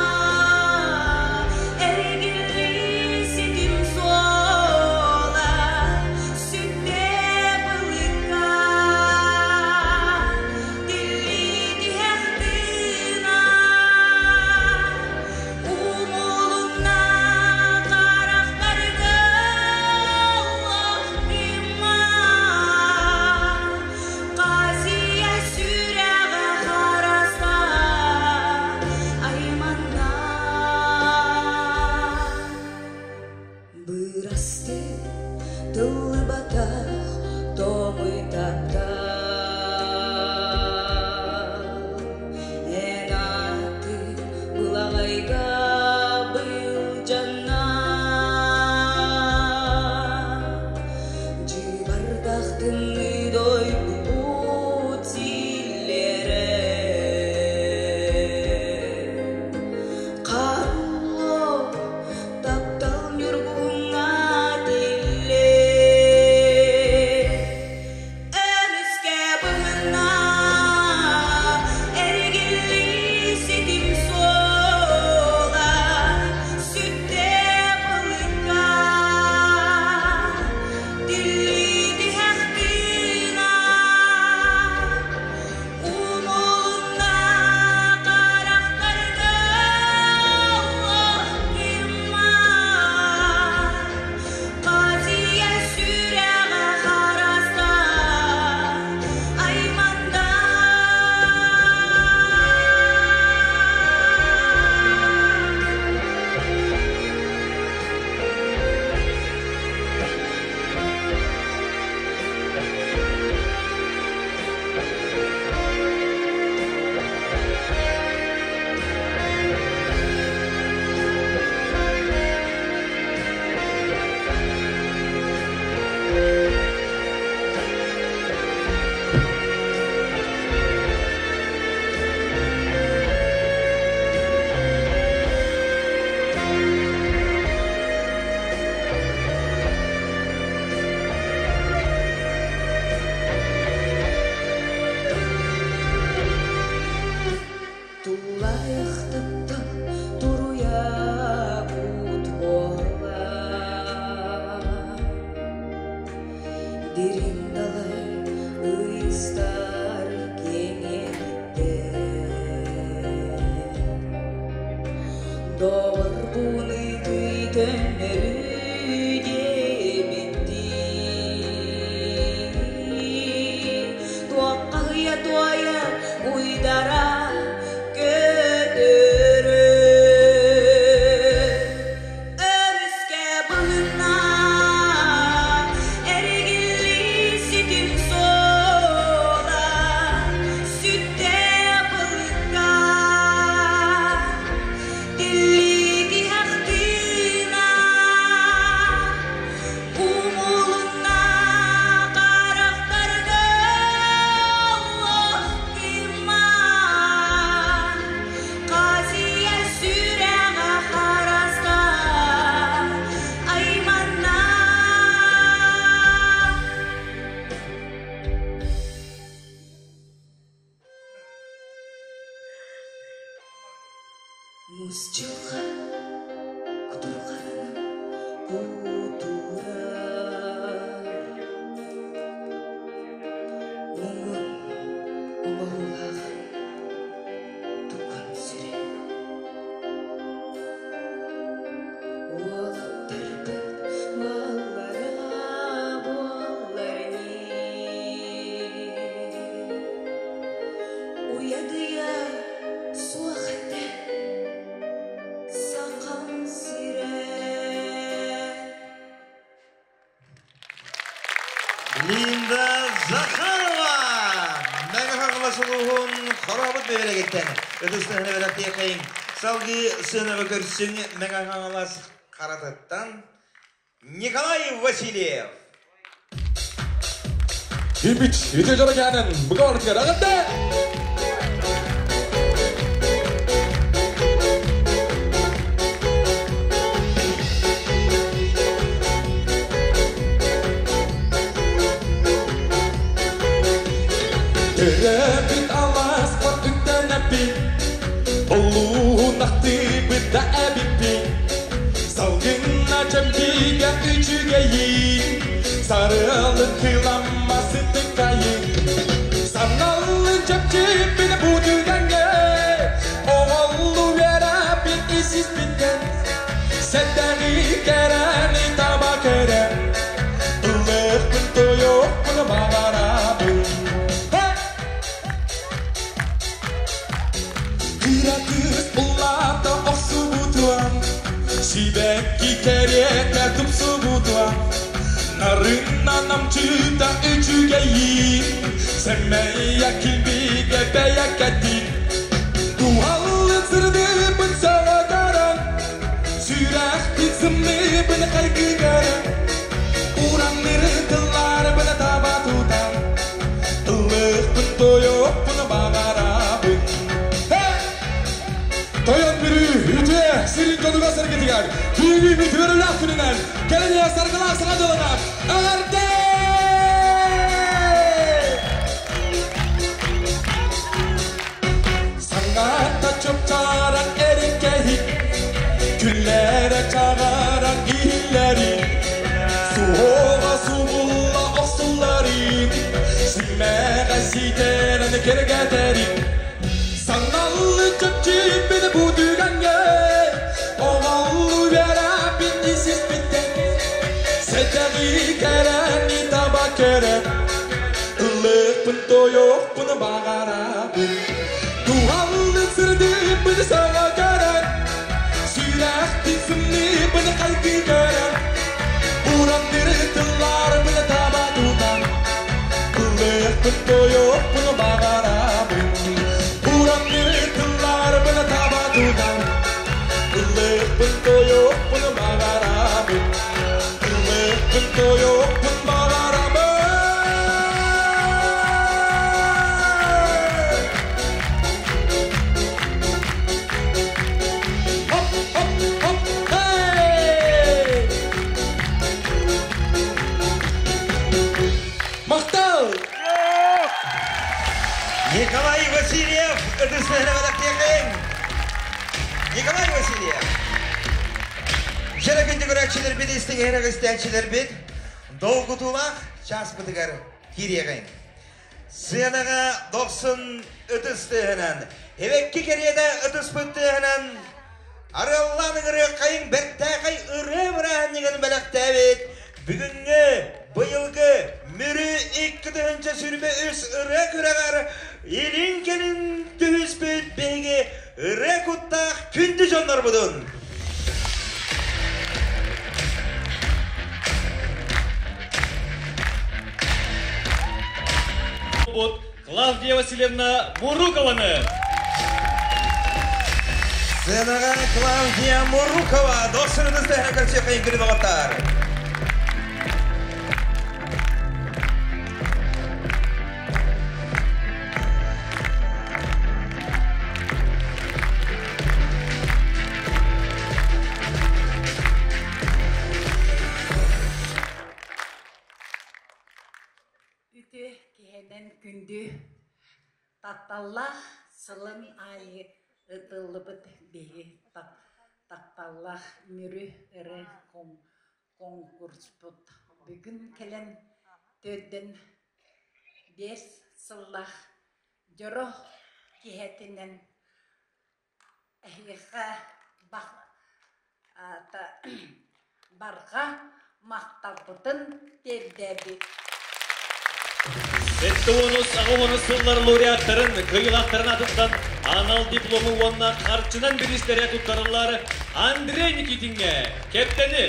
эргиллии ситим суола, сүттэ былыкка, тиллии тиһэх тыына, умулунна харахтарга олох кыыма, Казия сүрэҕэ хараста айманна. Бырасты тыллыбатах тоҥуй таптал, Эн аты былаҕайга былдьанна. Дьыбардах тымныы дойдубут силлиэрэ, Харулло таптал ньургуһуҥҥа тиллэр. диэбиттии туоххаһыйа туойа уйдара көтөрө өрүскэ быһынна эригиллии ситим суола сүттэ былыкка тиллии тиһэх тыына умулунна харахтарга олох тыыммат Хасыйа сүрэҕэ хараста айманна. Муус дьылҕа кутурҕанын кутурар, муҥун оҥоһуулаах тугун сүрэ. Уолаттарбыт маллара буоллар ини, уйадыйа суох этэ Сахам сирэ. Линда Захарова! Мэҥэ Хаҥалас улууһун Хорообут бөһүөлэгиттэн ытыстыһыны бэлэхтиэхэйиҥ. Салгыы сыанаҕа көрсүҥ Мэҥэ Хаҥалас Харатыттан Николай Васильев. Кирпич, үтүө дьоро кээнэн, бука барытыгар аҕырда! Төрөппүт алааспар үктэнэппин, Олуһунахтыыбыт да эбиппин, Салгынна чэбдигэ үчүгэйин, Сарыалы кыламма сытыкайын. Саналлы чэпчиппин бу түгэҥҥэ, Оҕоллу үөрэппин исиспиттэн, Сэттэҕи кэрэни таба көрөн, Ыллыахпын тойуохпун баҕарабын. Кыра кыыс улаата охсубутуан, Сибэкки кэриэтэ тупсубутуан, Нарынна намчыта үчүгэйин, Сэмэйэ килбигэ бэйэкэтин. Дуһаллын сырдыыбын саҕатаран, Сүрэхпин сымныыбын хайгыгаран, Уранныры тылларбын таба тутан, Ыллыахпын тойуохпун баҕарабын. Тойон Бүрүү үтүө сирин дьонугар сэргэтигэр түүнүү бүтүөрүлээх күнүнэн кэлиниэ саргылаах саҥа дьылынан эҕэрдэ! Саҥата чупчааран эриккэһик, күллэрэ чаҕаран иһиллэрин, суоҕа субулла охсулларын, симэҕэ ситэрэн кэргэтэрин. Саҥаллы чэпчииппин бу түгэҥҥэ, оҕоллу үөрэппин исиспиттэн, сэтэҕи кэрэни таба көрөн, ыллыахпын тойуохпун баҕарабын. Туһаллы сырдыыппын саҥа көрөн, сүрэхтин сымныыбын хайгыы көрөн, уранныры тылларбын таба тутан, ыллыахпын тойуохпун баҕарабын. Уранныры тылларбын таба тутан, ыллыахпын тойуохпун баҕарабын. Ыллыахпын тойуохпун баҕарабын. Хоп, хоп, хоп, хей! Махтал! Николай Васильев, ытыстыһыны бэлэхтиэхэйиҥ. Николай Васильев. Дьэрэ күндү көрөөччүлэрбит, истиҥ иһирэх истээччилэрбит, долгутуулаах чааспытыгар киириэҕиҥ. Сыанаҕа дохсун ытыс тыаһынан, эбэкки кэриэтэ ытыспыт тыаһынан Арыаллаан ыҥырыаххайыҥ бэртээхэй ырыа бырааһынньыгын бэлэхтээбит бүгүҥҥү, быйылгы Мүрү 2023 ырыа күрэҕэр илин-кэлин түһүспүт биһиги ырыа куттаах күндү дьоннорбутун! Клавдия Васильевна Мурукованы! Сценаҕа Клавдия Мурукова дохсунутун тэһэ көрсүөххэйин күнү доҕоттоор! Үтүө киһинэн күндү тапталлаах сылын аайы ытыллыбыт биһи тапталлаах Мүрү ыры конкурспут бүгүн кэлэн төрдүн 5 сыллаах дьоро киһитинэн эһиэхэ барҕа махталбытын тиэрдэбит. Сэттэ-уонус, аҕыс-уонус сыллар лауреаттарын, кыайыылаахтарын аатыттан анал диплому уонна харчынан бириистэрэ туттарыллар Андрей Никитиҥҥэ кэптэни!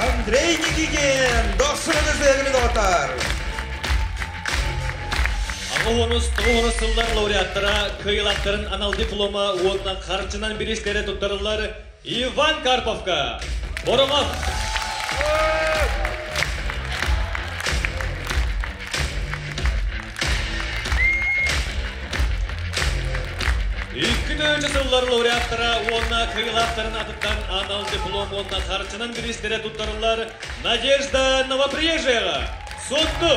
Андрей Никитин, дохсунаны сыһыгыны доҕоттор! Аҕыс-уонус, тоҕус-уонус сыллар лауреаттара кыайыылаахтарын анал диплома уонна харчынан бириистэрэ туттарыллар Иван Карповка! Боромов! Икки тыһыынча сыллар лауреаттара уонна кыайыылаахтарын атыттан анал диплом уонна харчынан бириистэрэ туттарыллар Надежда Новоприезжаяҕа Суотту!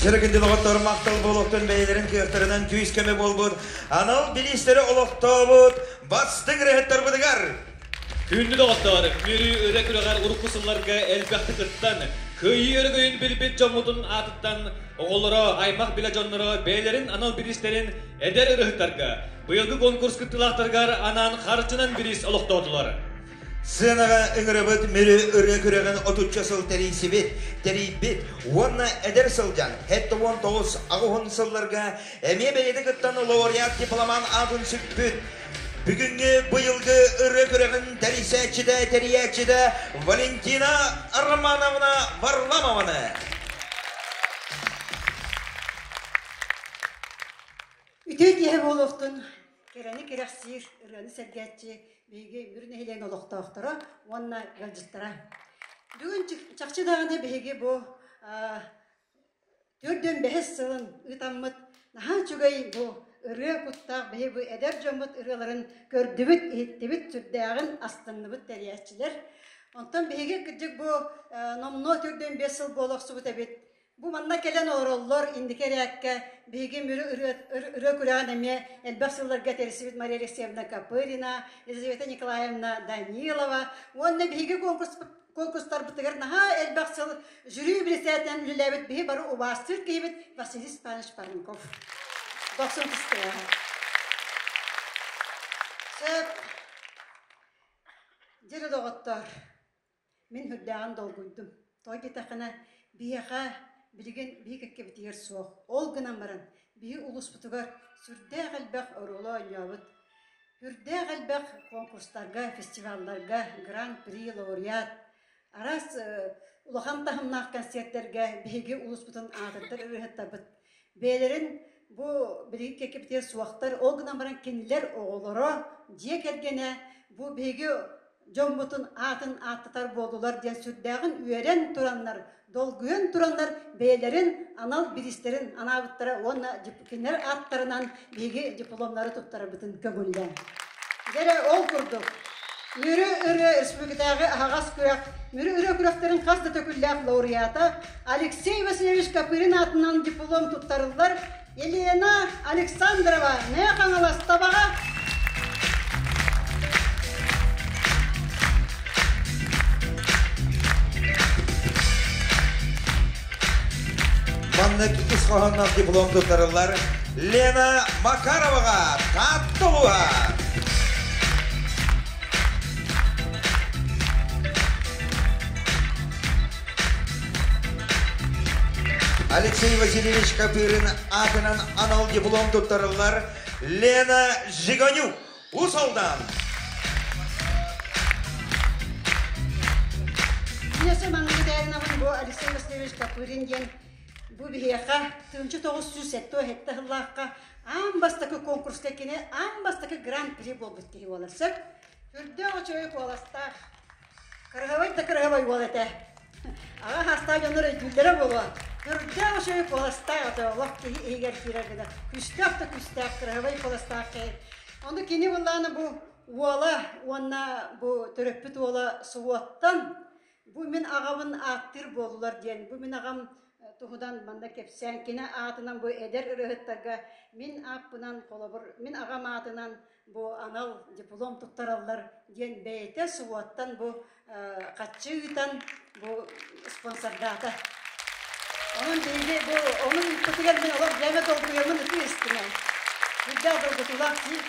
Сэргэнди доҕоттор махтал буолуохтун бэйэлэрин кыахтарынан күүс-көмө буолбут анал бириистэри олохтообут бастыҥ ырыаһыттарбытыгар! Күндү доҕоттор, Мүрү өрө күрэҕэр урукку сылларга элбэхтик кыттан, кыайыы өрөгөйүн билбит дьоммутун аатыттан оҕолоро, аймах-билэ дьонноро бэйэлэрин анал бириистэрин эдэр ырыаһыттарга, быйылгы конкурс кыттыылаахтарыгар анаан харчынан бириис олохтоотулар. Сценаҕа ыҥырабыт Мүрү ырыа күрэҕин отучча сыл тэрийсибит, тэрийбит уонна эдэр сылдьан 79 аҕыһын сылларга эмиэ бэйэтэ кыттан лауреат дипломан аатын сүкпүт бүгүҥҥү быйылгы ырыа күрэҕин тэрийсээччитэ, тэрийээччитэ Валентина Романовна Варламованы. Үтүө киэһэ буолуохтун, кэрэни кэрэхсиир, ырыаны сэргээччи биһиги Мүрү нэһилиэгин олохтоохторо уонна ыалдьыттара. Бүгүн чахчы даҕаны биһиги бу 45 сылын ыытаммыт наһаа үчүгэй бу ырыа куттаах биһи бу эдэр дьоммут ырыаларын көрдүбүт, иһиттибит, сүрдээҕин астынныбыт тэрийээччилэр. Онтон биһиги кырдьык бу номнуо 45 сыл буола охсубут эбит. Бу манна кэлэн олороллор инники эрээккэ биһиги Мүрү ырыа күрэҕин эмиэ элбэх сылларга тэрийсибит Мария Алексеевна Копырина, Елизавета Николаевна Данилова уонна биһиги конкурстарбытыгар наһаа элбэх сыл жюри председателинэн үлэлээбит биһи бары убаастыыр киһибит Василий Степанович Парников. Дохсун түстүлээх. Сөп. Дьири доҕоттор, Мин үрдээҕин долгуйдум. Тоҕо диэтэххинэ, биһиэхэ билигин биһи кэккэбитигэр суох. Ол гынан баран, биһи улууспутугар сүрдээх элбэх оруолу оонньообут, сүрдээх элбэх конкурстарга, фестивалларга гран-при, лауреат, араас улахан таһымнаах концертэргэ биһиги улууспутун аатырдар ырыаһыттарбыт бэйэлэрин бу билигин кэккэбитигэр суохтар. Ол гынан баран кинилэр оҕолоро, дьиэ кэргэнэ бу биһиги дьоммутун аатын ааттатар буоллулар диэн сүрдээҕин үөрэн тураннар, долгуйан тураннар бэйэлэрин анал бириистэрин анаабыттара уонна кинилэр ааттарынан биһиги дипломнары туттарарбытын көҥүллээн. Дьэ ол курдук Мүрү ырыа республикатааҕы аһаҕас күрэх Мүрү ырыа күрэхтэрин хас да төкүллээх лауреата Алексей Васильевич Копырин аатынан диплом туттарыллар Елена Александрова, Мэҥэ Хаҥалас Табаҕа. Маннык ис хоһоонноох диплом туттарыллар Лена Макароваҕа Таатта улууһа. Алексей Васильевич Копырин аатынан анал диплом туттарыллар Лена Жиганюк Уус Алдан. Инесе Мангытайнабын бу Алексей Васильевич Копырин диэн бу биһиэхэ 1977 сыллаахха аан бастакы конкурска кини аан бастакы гран-при буолбут киһи буолар сөп. Үрдээх үчүгэй куоластаах, кырыһабай да кырыһабай уол этэ. Аҕа хаастаах дьоннор өйдүүллэрэ буолуо. Үрдээх үчүгэй куоластаах этэ, олох киһи иһигэр киирэр гына. Күстээх да күстээх, кырыһабай куоластаах киһи. Ону кини былаана бу уола уонна бу төрөппүт уола Суоттан бу мин аҕабын ааттыыр буоллулар диэн, бу мин аҕам туһунан манна кэпсээн, кини аатынан бу эдэр ырыаһыттарга мин ааппынан, холобур, мин аҕам аатынан бу анал диплом туттараллар диэн бэйэтэ Суоттан бу хаччы ыытан бу спонсордаата. Онон биһиги бу ону ыыппытыгар мин олох дьээмэ долгуйаммын ытыы истим. Үрдээх долгутуулаах дии.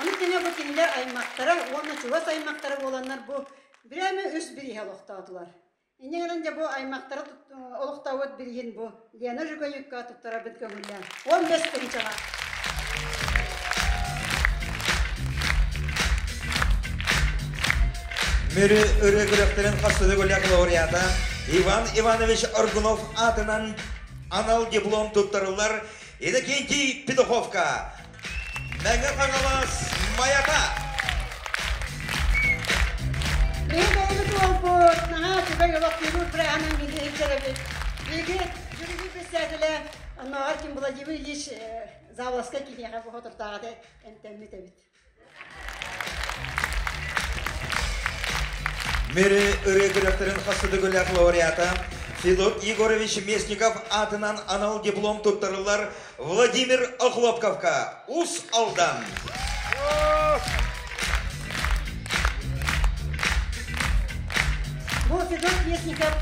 Ону тэҥэ бу кинилэр аймахтара уонна чугас аймахтара буоланнар бу бирээмэ үс бирииһэ олохтоотулар. Инньэ гынан дьэ бу аймахтара олохтообут бирииһин бу Лена Жигонюкка туттарарбын көҥүллээн. 15 тыһыынчалаах. Мүрү ырыа күрэхтэрин хас төгүллээх лауреата Иван Иванович Аргунов аатынан анал диплом туттарыллар Иннокентий Петуховка Мэҥэ Хаҥалас Майата. Биһи бэйэбит уолбут наһаа үчүгэй олох күүрүүр бырааһынан биһиги иһиттэрэбит. Биһиги жюри председателэ оннооҕор ким Владимир Ильич Заволоскай киниэхэ бу соторутааҕыта эмтэммит эбит. Мүрү ырыа күрэхтэрин хас төгүллээх лауреата Федот Егорович Местников аатынан анал диплом туттарыллар Владимир Охлопковка, Уус Алдан. Бу Федот Местников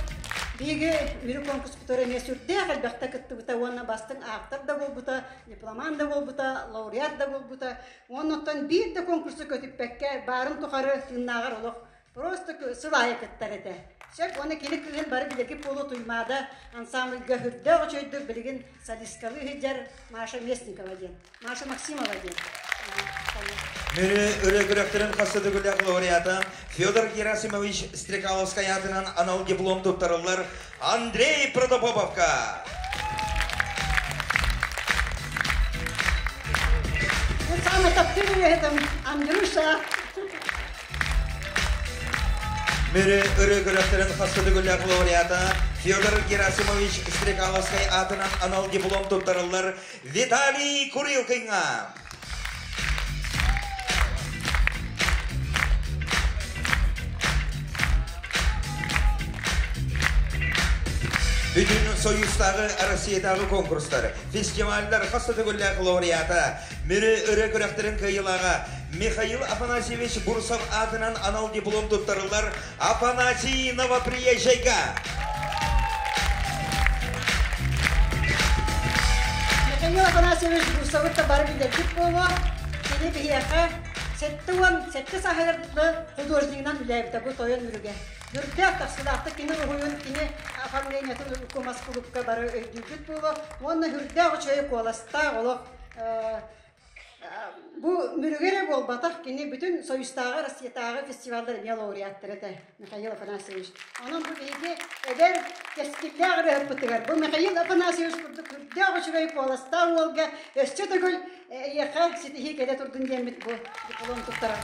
биһиги Мүрү конкурспутугар эмиэ сүрдээх элбэхтэ кыттыбыта уонна бастыҥ автор да буолбута, дипломант да буолбута, лауреат да буолбута. Уонна оттон биир да конкурсу көтүппэккэ баарын тухары тыыннааҕар олох просто сыл аайы кыттар этэ. Сөп уонна кини кыыһын бары билэрги буолуо Туймаада ансамбльга үрдээх үчүгэйдик билигин солисткалыы сылдьар Маша Местникова диэн, Маша Максимова диэн. Мүрү ырыа күрэхтэрин хас төгүллээх лауреата Федор Герасимович Стрекаловскай аатынан анал диплом туттарыллар Андрей Протопоповка. Самый таптыыр ырыаһытым Андрюша. Мүрү ырыа күрэхтэрин хас төгүллээх лауреата Федор Герасимович Стрекаловскай аатынан анал диплом туттарыллар Виталий Курилкиҥҥа. Бүтүн Союзтааҕы Россиятааҕы конкурстар, фестиваллар хас да төгүллээх лауреата, Мүрү ырыа күрэхтэрин кыайыылааҕа Михаил Афанасьевич Бурсов аатынан анал диплом туттарыллар Афанасий Новоприезжайга. Михаил Афанасьевич Бурсовы да бары билэрбит буолуо. Кини биһиэхэ 77 сааһыгар художнигынан үлээбитэ бу тойон Мүрүгэ. Үрдээх тахсыылаахтык кини уһуйун, кини оформлениетын кумас кулупка бары өйдүүрбүт буолуо. Уонна үрдээх үчүгэй куоластаах олох Бу Мүрүгэ эрэ буолбатах, кини бүтүн Союзтааҕы, Россиятааҕы фестиваллар эмиэ лауреаттара этэ Михаил Афанасьевич. Онон бу биһиги эдэр кэскиллээх ырыаһыппытыгар бу Михаил Афанасьевич курдук үрдээх үчүгэй куоластаах уолга өссө төгүл эйиэхэ ситиһии кэлэ турдун диэммит бу диплом туттарар.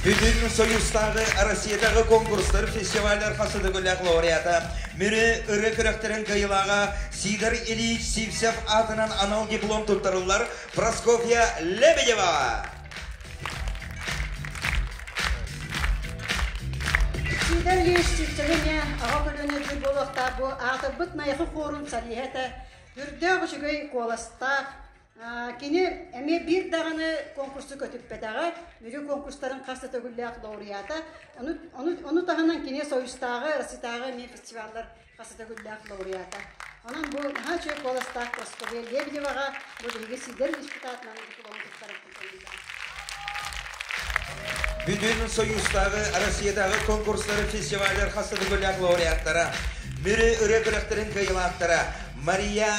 Бүтүн Союзтааҕы Россиятааҕы конкурстар, фестиваллар хас да төгүллээх лауреата, Мүрү ырыа күрэхтэрин кыайыылааҕа Сидор Ильич Сивцев аатынан анал диплом туттарыллар Прасковья Лебедева. Сидор Ильич Сивцевы эмиэ аҕа көлүөнэ биир буолуохтаах бу аатырбыт Найахы хуорун солиһа этэ. Үрдээх үчүгэй куоластаах. Кини эмиэ биир даҕаны конкурсу көтүппэтэҕэ, Мүрү конкурстарын хас да төгүллээх лауреата. Ону таһынан кини Союзтааҕы, Россиятааҕы эмиэ фестиваллар хас да төгүллээх лауреата. Онон бу наһаа үчүгэй куоластаах Прасковья Лебедеваҕа бу биһиги Сидор Ильич дипломун туттаран Бүтүн Союзтааҕы, Россиятааҕы конкурстары, фестиваллар хас да төгүллээх лауреаттара, Мүрү ырыа күрэхтэрин кыайыылаахтара Мария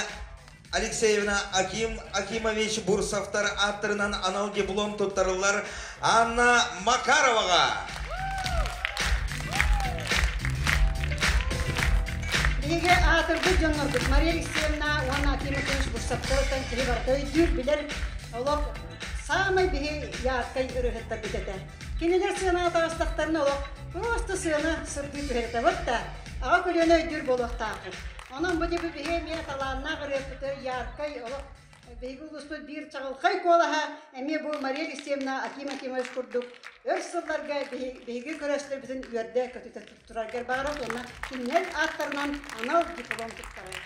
Алексеевна Аким Акимович Бурсовтар ааттарынан анал диплом туттарыллар Анна Макароваҕа. Биһиги аатырбыт дьоннорбут Мария Алексеевна уонна Аким Акимович Бурсовтарыттан киһи барыта өйдүүр, билэр олох саамай биһи яркай ырыаһыттарбыт этэ. Кинилэр сыанаҕа таҕыстахтарына олох просто сыана сырдыы түһэр этэ. Вот да, аҕа көлүөнэ өйдүүр буолуохтааххыт. Онон бу дьэ биһи эмиэ талааннаах ырыаһыппыты яркай олох биһиги улууспут биир чаҕылхай куолаһа эмиэ бу Мария Алексеевна Аким Акимович курдук өр сылларга биһиги көрөөччүлэрбитин үөрдэ көтүтэ тураргар баҕарабыт уонна кинилэр ааттарынан анал диплом туттарар.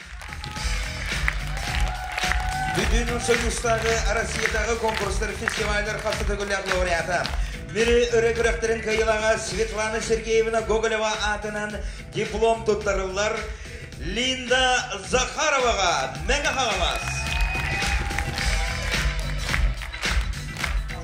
Бүтүн Союзтааҕы Россиятааҕы конкурстар фестиваллар хас да төгүллээх лауреата. Мүрү өрө күрэхтэрин кыайыылааҕа Светлана Сергеевна Гоголева аатынан диплом туттарыллар Линда Захароваҕа Мэҥэ Хаҥалас.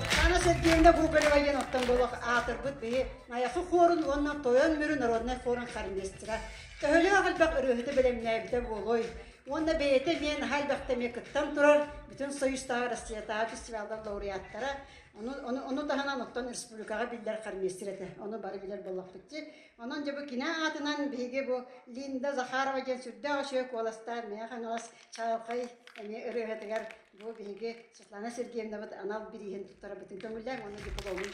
Светлана Сергеевна Гоголева диэн оттон болох аатырбыт биһи Найахы хуорун уонна Тойон Мүрү народнай хуорун хормейстера. Төһөлөөх элбэх ырыаһыты бэлэмнээбитэ буолуой? Уонна бэйэтэ эмиэ наһаа элбэхтэ эмиэ кыттан турар бүтүн Союзтааҕы Россиятааҕы фестиваллар лауреаттара. Ону таһынан оттон республикаҕа биллэр хормейстер этэ. Ону бары билэр буоллахпыт дии. Онон дьэ бу кини аатынан биһиги бу Линда Захарова диэн сүрдээх үчүгэй куоластаах Мэҥэ Хаҥалас чаҕылхай эмиэ ырыаһытыгар бу биһиги Светлана Сергеевнабыт анал бирииһин туттарабытын көҥүллээҥ уонна дипломун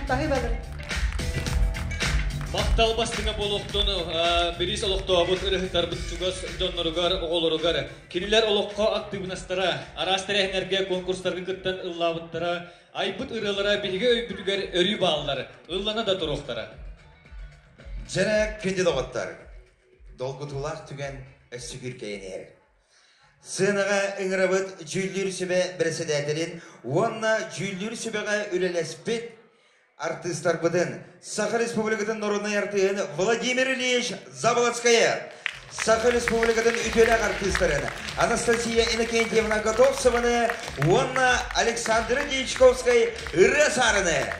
Баһыыбалар. Махтал бастыҥа буолуохтун бириис олохтообут ырыһыттарбыт чугас дьонноругар, оҕолоругар. Кинилэр олоххо актыыбынастара, араас тэрээһиннэргэ, конкурстарга кыттан ыллаабыттара, айбыт ырыалара биһиги өйбүтүгэр өрүү бааллар, ыллана да туруохтара. Дьэрэ күндү доҕоттор, долгутуулаах түгэн өссө күүркэйэн иһэр. Сыанаҕа ыҥырабыт дьүүллүүр сүбэ бэрэссэдээтэлин уонна дьүүллүүр сүбэҕэ үлэлэспит артыыстарбытын Саха Республикатын норуодунай артыыһын Владимир Ильич Заболоцкая, Саха Республикатын үтүөлээх артыыстарын Анастасия Иннокентьевна Готовцеваны уонна Александр Дьячковскай ырыа саарыны.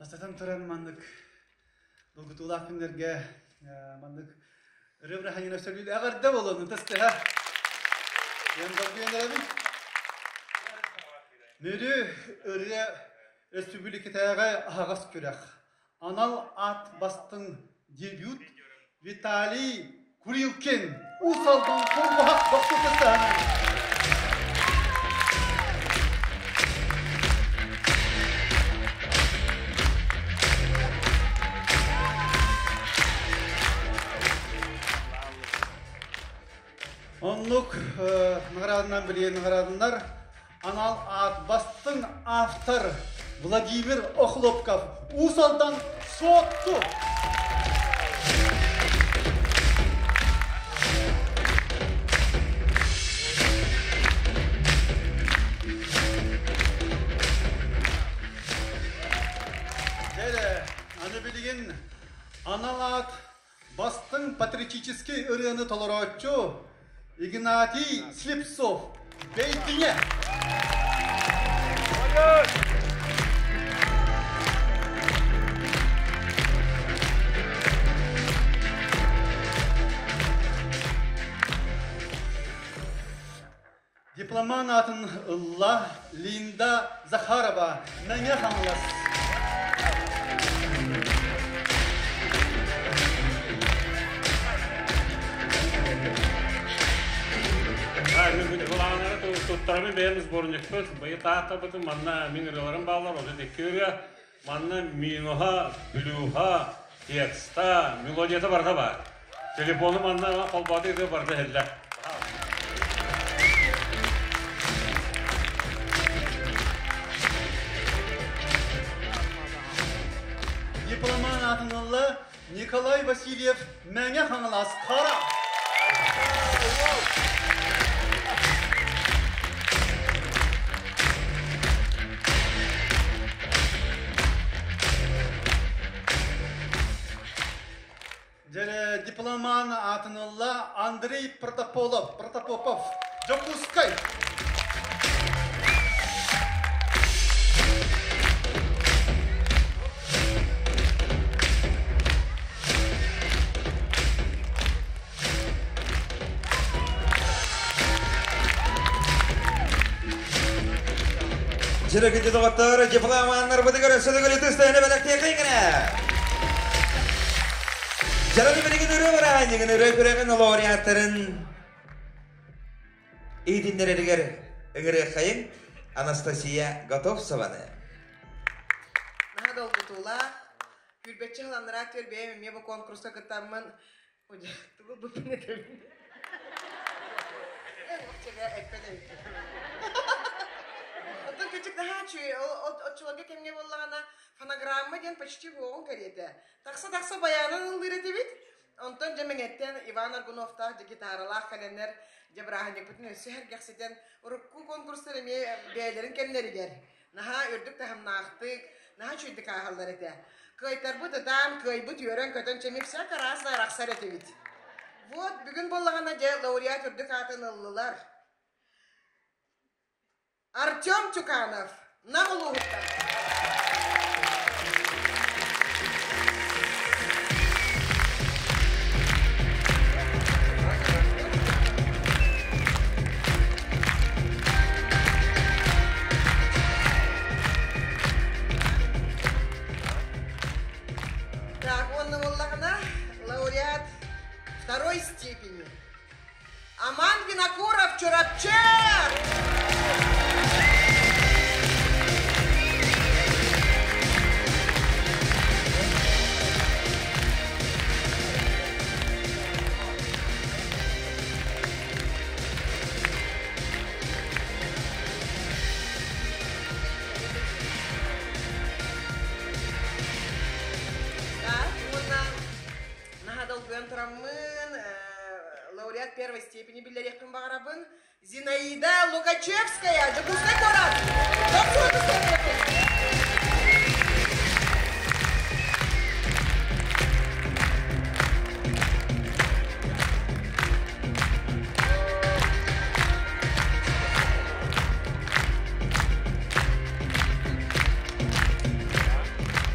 Бастатан туран маннык долгутуулаах күннэргэ маннык Рыбраханина сөбүл эҕэрдэ буолуон ытыстыһа. Диэн долгуйан эрэбин. Мүрү ырыа өрөспүүбүлүкэтээҕи аһаҕас күрэх. Анал аат бастыҥ дебют Виталий Курилкин Уус Алдан Курбуһах Бохсутуттаһынан. Оннук наградынан билиэн наградынар анал аат бастыҥ автор Владимир Охлопков Уус Алдан Суотту. Дьэ, аны билигин анал аат бастыҥ патриотическай ырыаны толорооччу Игнатий Слепцов Бэйдиҥэ. Дипломан аатын ылла Линда Захарова, Мэҥэ Хаҥалас. Туттарабын бэйэм сборникпыт, быйы тааттарбытын манна мин ырыаларым бааллар, 32 ырыа, манна минуһа, плюһа, текста, мелодията барыта баар. Телефону манна холбооту ырыа барыта иһиллэр. Дипломан атын ылла Николай Васильев Мэҥэ Хаҥалас Хара. Дьэ, дипломан атын ылла Андрей Протополов, Протопопов, Дьокуускай. Дьэрэ доҕоттор, дипломаннарбытыгар өссө да тыстыһыны бэлэхтиэххин. Дьэрэ билигин ырыа бараанньыгын ырыа күрэҕин лауреаттарын иитиннэрэригэр ыҥырыаххайын Анастасия Готовцеваны. Наһаа долгутуулаах. Күүрбэччи халаннараат түөр бэйэм эмиэ бу конкурска кыттаммын тугу буппун этэбин. Оттон кычык наһаа үчүгэй. Оччолорго кэмҥэ буоллаҕына фонограмма диэн почти суоҕун кэриэтэ. Тахса-тахса байаанын ыллыыр этибит. Онтон дьэ Мэҥэттэн Иван Аргуновтаах дьэ гитаралаах кэлэннэр дьэ бырааһынньыкпытын өссө сэргэхситэн урукку конкурстар эмиэ бэйэлэрин кэмнэригэр наһаа үрдүк таһымнаахтык, наһаа үчүгэйдик ааһаллар этэ. Кыайтарбыт ытаан, кыайбыт үөрэн-көтөн чэмик всяко разно арахсар этибит. Вот бүгүн буоллаҕына дьэ лауреат үрдүк аатын ыллылар. Артем Тюканов, Нам улууһуттан. Так, уонна буоллаҕына лауреат второй степени Аман Винокуров, Чурапчы! Так, уонна наһаа долгуйан тураммын, лауреат первой степени биллэриэхпин баҕарабын. Зинаида Лукачевская, Дьокуускай куорат!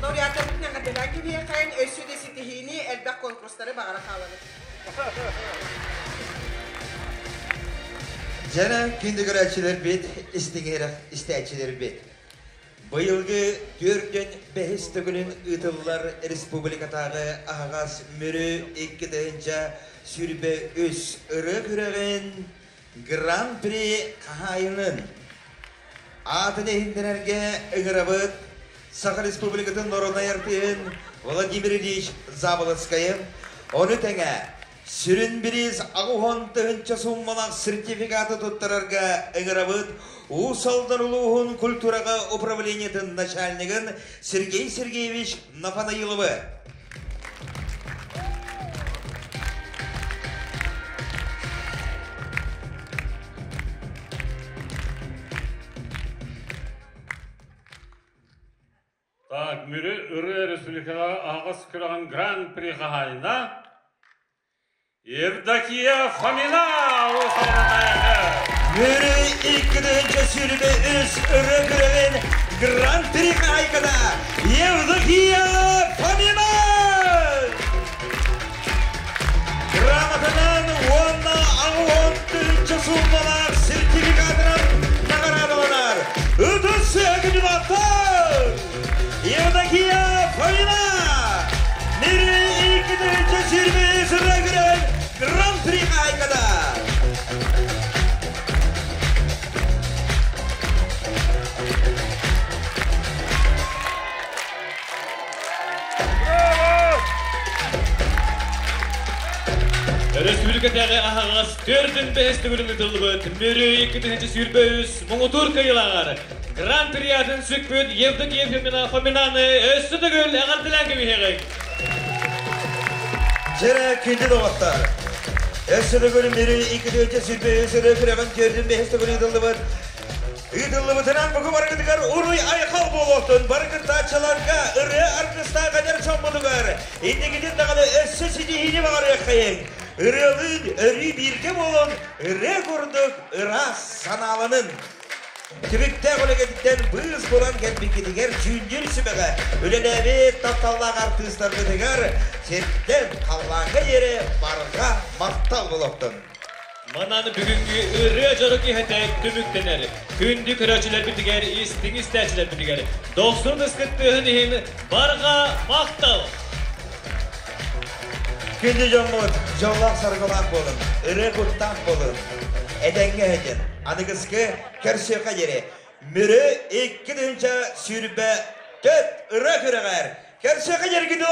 Лауреаттарбытын эҕэрдэлээн кэбиһиэххэйин, өссө да ситиһиини, элбэх конкурстары баҕара хаалабыт. Дьэ, күндү көрөөччүлэрбит, истиҥ истээччилэрбит. Быйылгы 4-5 төгүлүн ыытыллар республикатааҕы аһаҕас Мүрү 2023 ырыа күрэҕин Гран-при хаһаайынын аатын иһиннэрэргэ ыҥырабыт Саха Республикатын норуодунай артыыһын Владимир Ильич Заболоцкайы, ону тэҥэ сүрүн бириис 80 тыһыынча сууммалаах сертификаты туттарарга ыҥырабыт Уус Алдан улууһун культураҕа управлениетын начальнигын Сергей Сергеевич Нафанаиловы. Так, Мүрү ырыа республикаҕа аһаҕас күрэҕин Гран-при хаһаайына Евдокия Фомина Мүрү 2023 ырыа күрэҕин Гран-при хаһаайката Евдокия Фомина! Грамотанан уонна 80 тыһыынча сууммалаах сертификатынан наҕараадаланар. Ытыс кандидаттар! Евдокия Фомина! Мүрү 2023 ырыа күрэҕин Гран-при хаһаайката! Өрөспүүбүлүкэтээҕи аһаҕас төрдүн бэһис төгүлүн ыытыллыбыт Мүрү 2023 муҥутуур кыайыылааҕар Гран-приятын сүкпүт Евдокия Фомина Фоминаны өссө төгүл эҕэрдэлээн кэбиһиэҕиҥ! Дьэрэ күндү доҕоттор! Өссө төгүл Мүрү 2023 ырыа күрэҕин төрдүн бэһис төгүл ыытыллыбыт Ыытыллыбытынан бугу барыгытыгар уруй-айхал буолуохтун бары кыттааччыларга ырыа аргыстаах эдэр дьоммутугар инникитин даҕаны өссө ситиһиини баҕарыаххайыҥ! Ырыалыын өрүү бииргэ буолун, ырыа курдук ыраас санааланын! Түбүктээх үлэҕититтэн быыс булан кэлбиккитигэр дьүүллүүр сүбэҕэ үлэлээбит тапталлаах артыыстарбытыгар сиртэн халлааҥҥа диэри барҕа махтал буолуохтун! Манан бүгүҥҥү ырыа дьоро киэһэтэ түмүктэнэр. Күндү көрөөччүлэрбитигэр, истиҥ истээччилэрбитигэр дохсун ыскыт тыаһын иһин барҕа махтал! Күндү дьоммут, дьоллоох-соргулаах буолун, ырыа куттаах буолун, этэҥҥэ иһитин, аныгыскы көрсүөххэ диэри Мүрү 2024 ырыа күрэҕэр көрсүөххэ диэри күндү.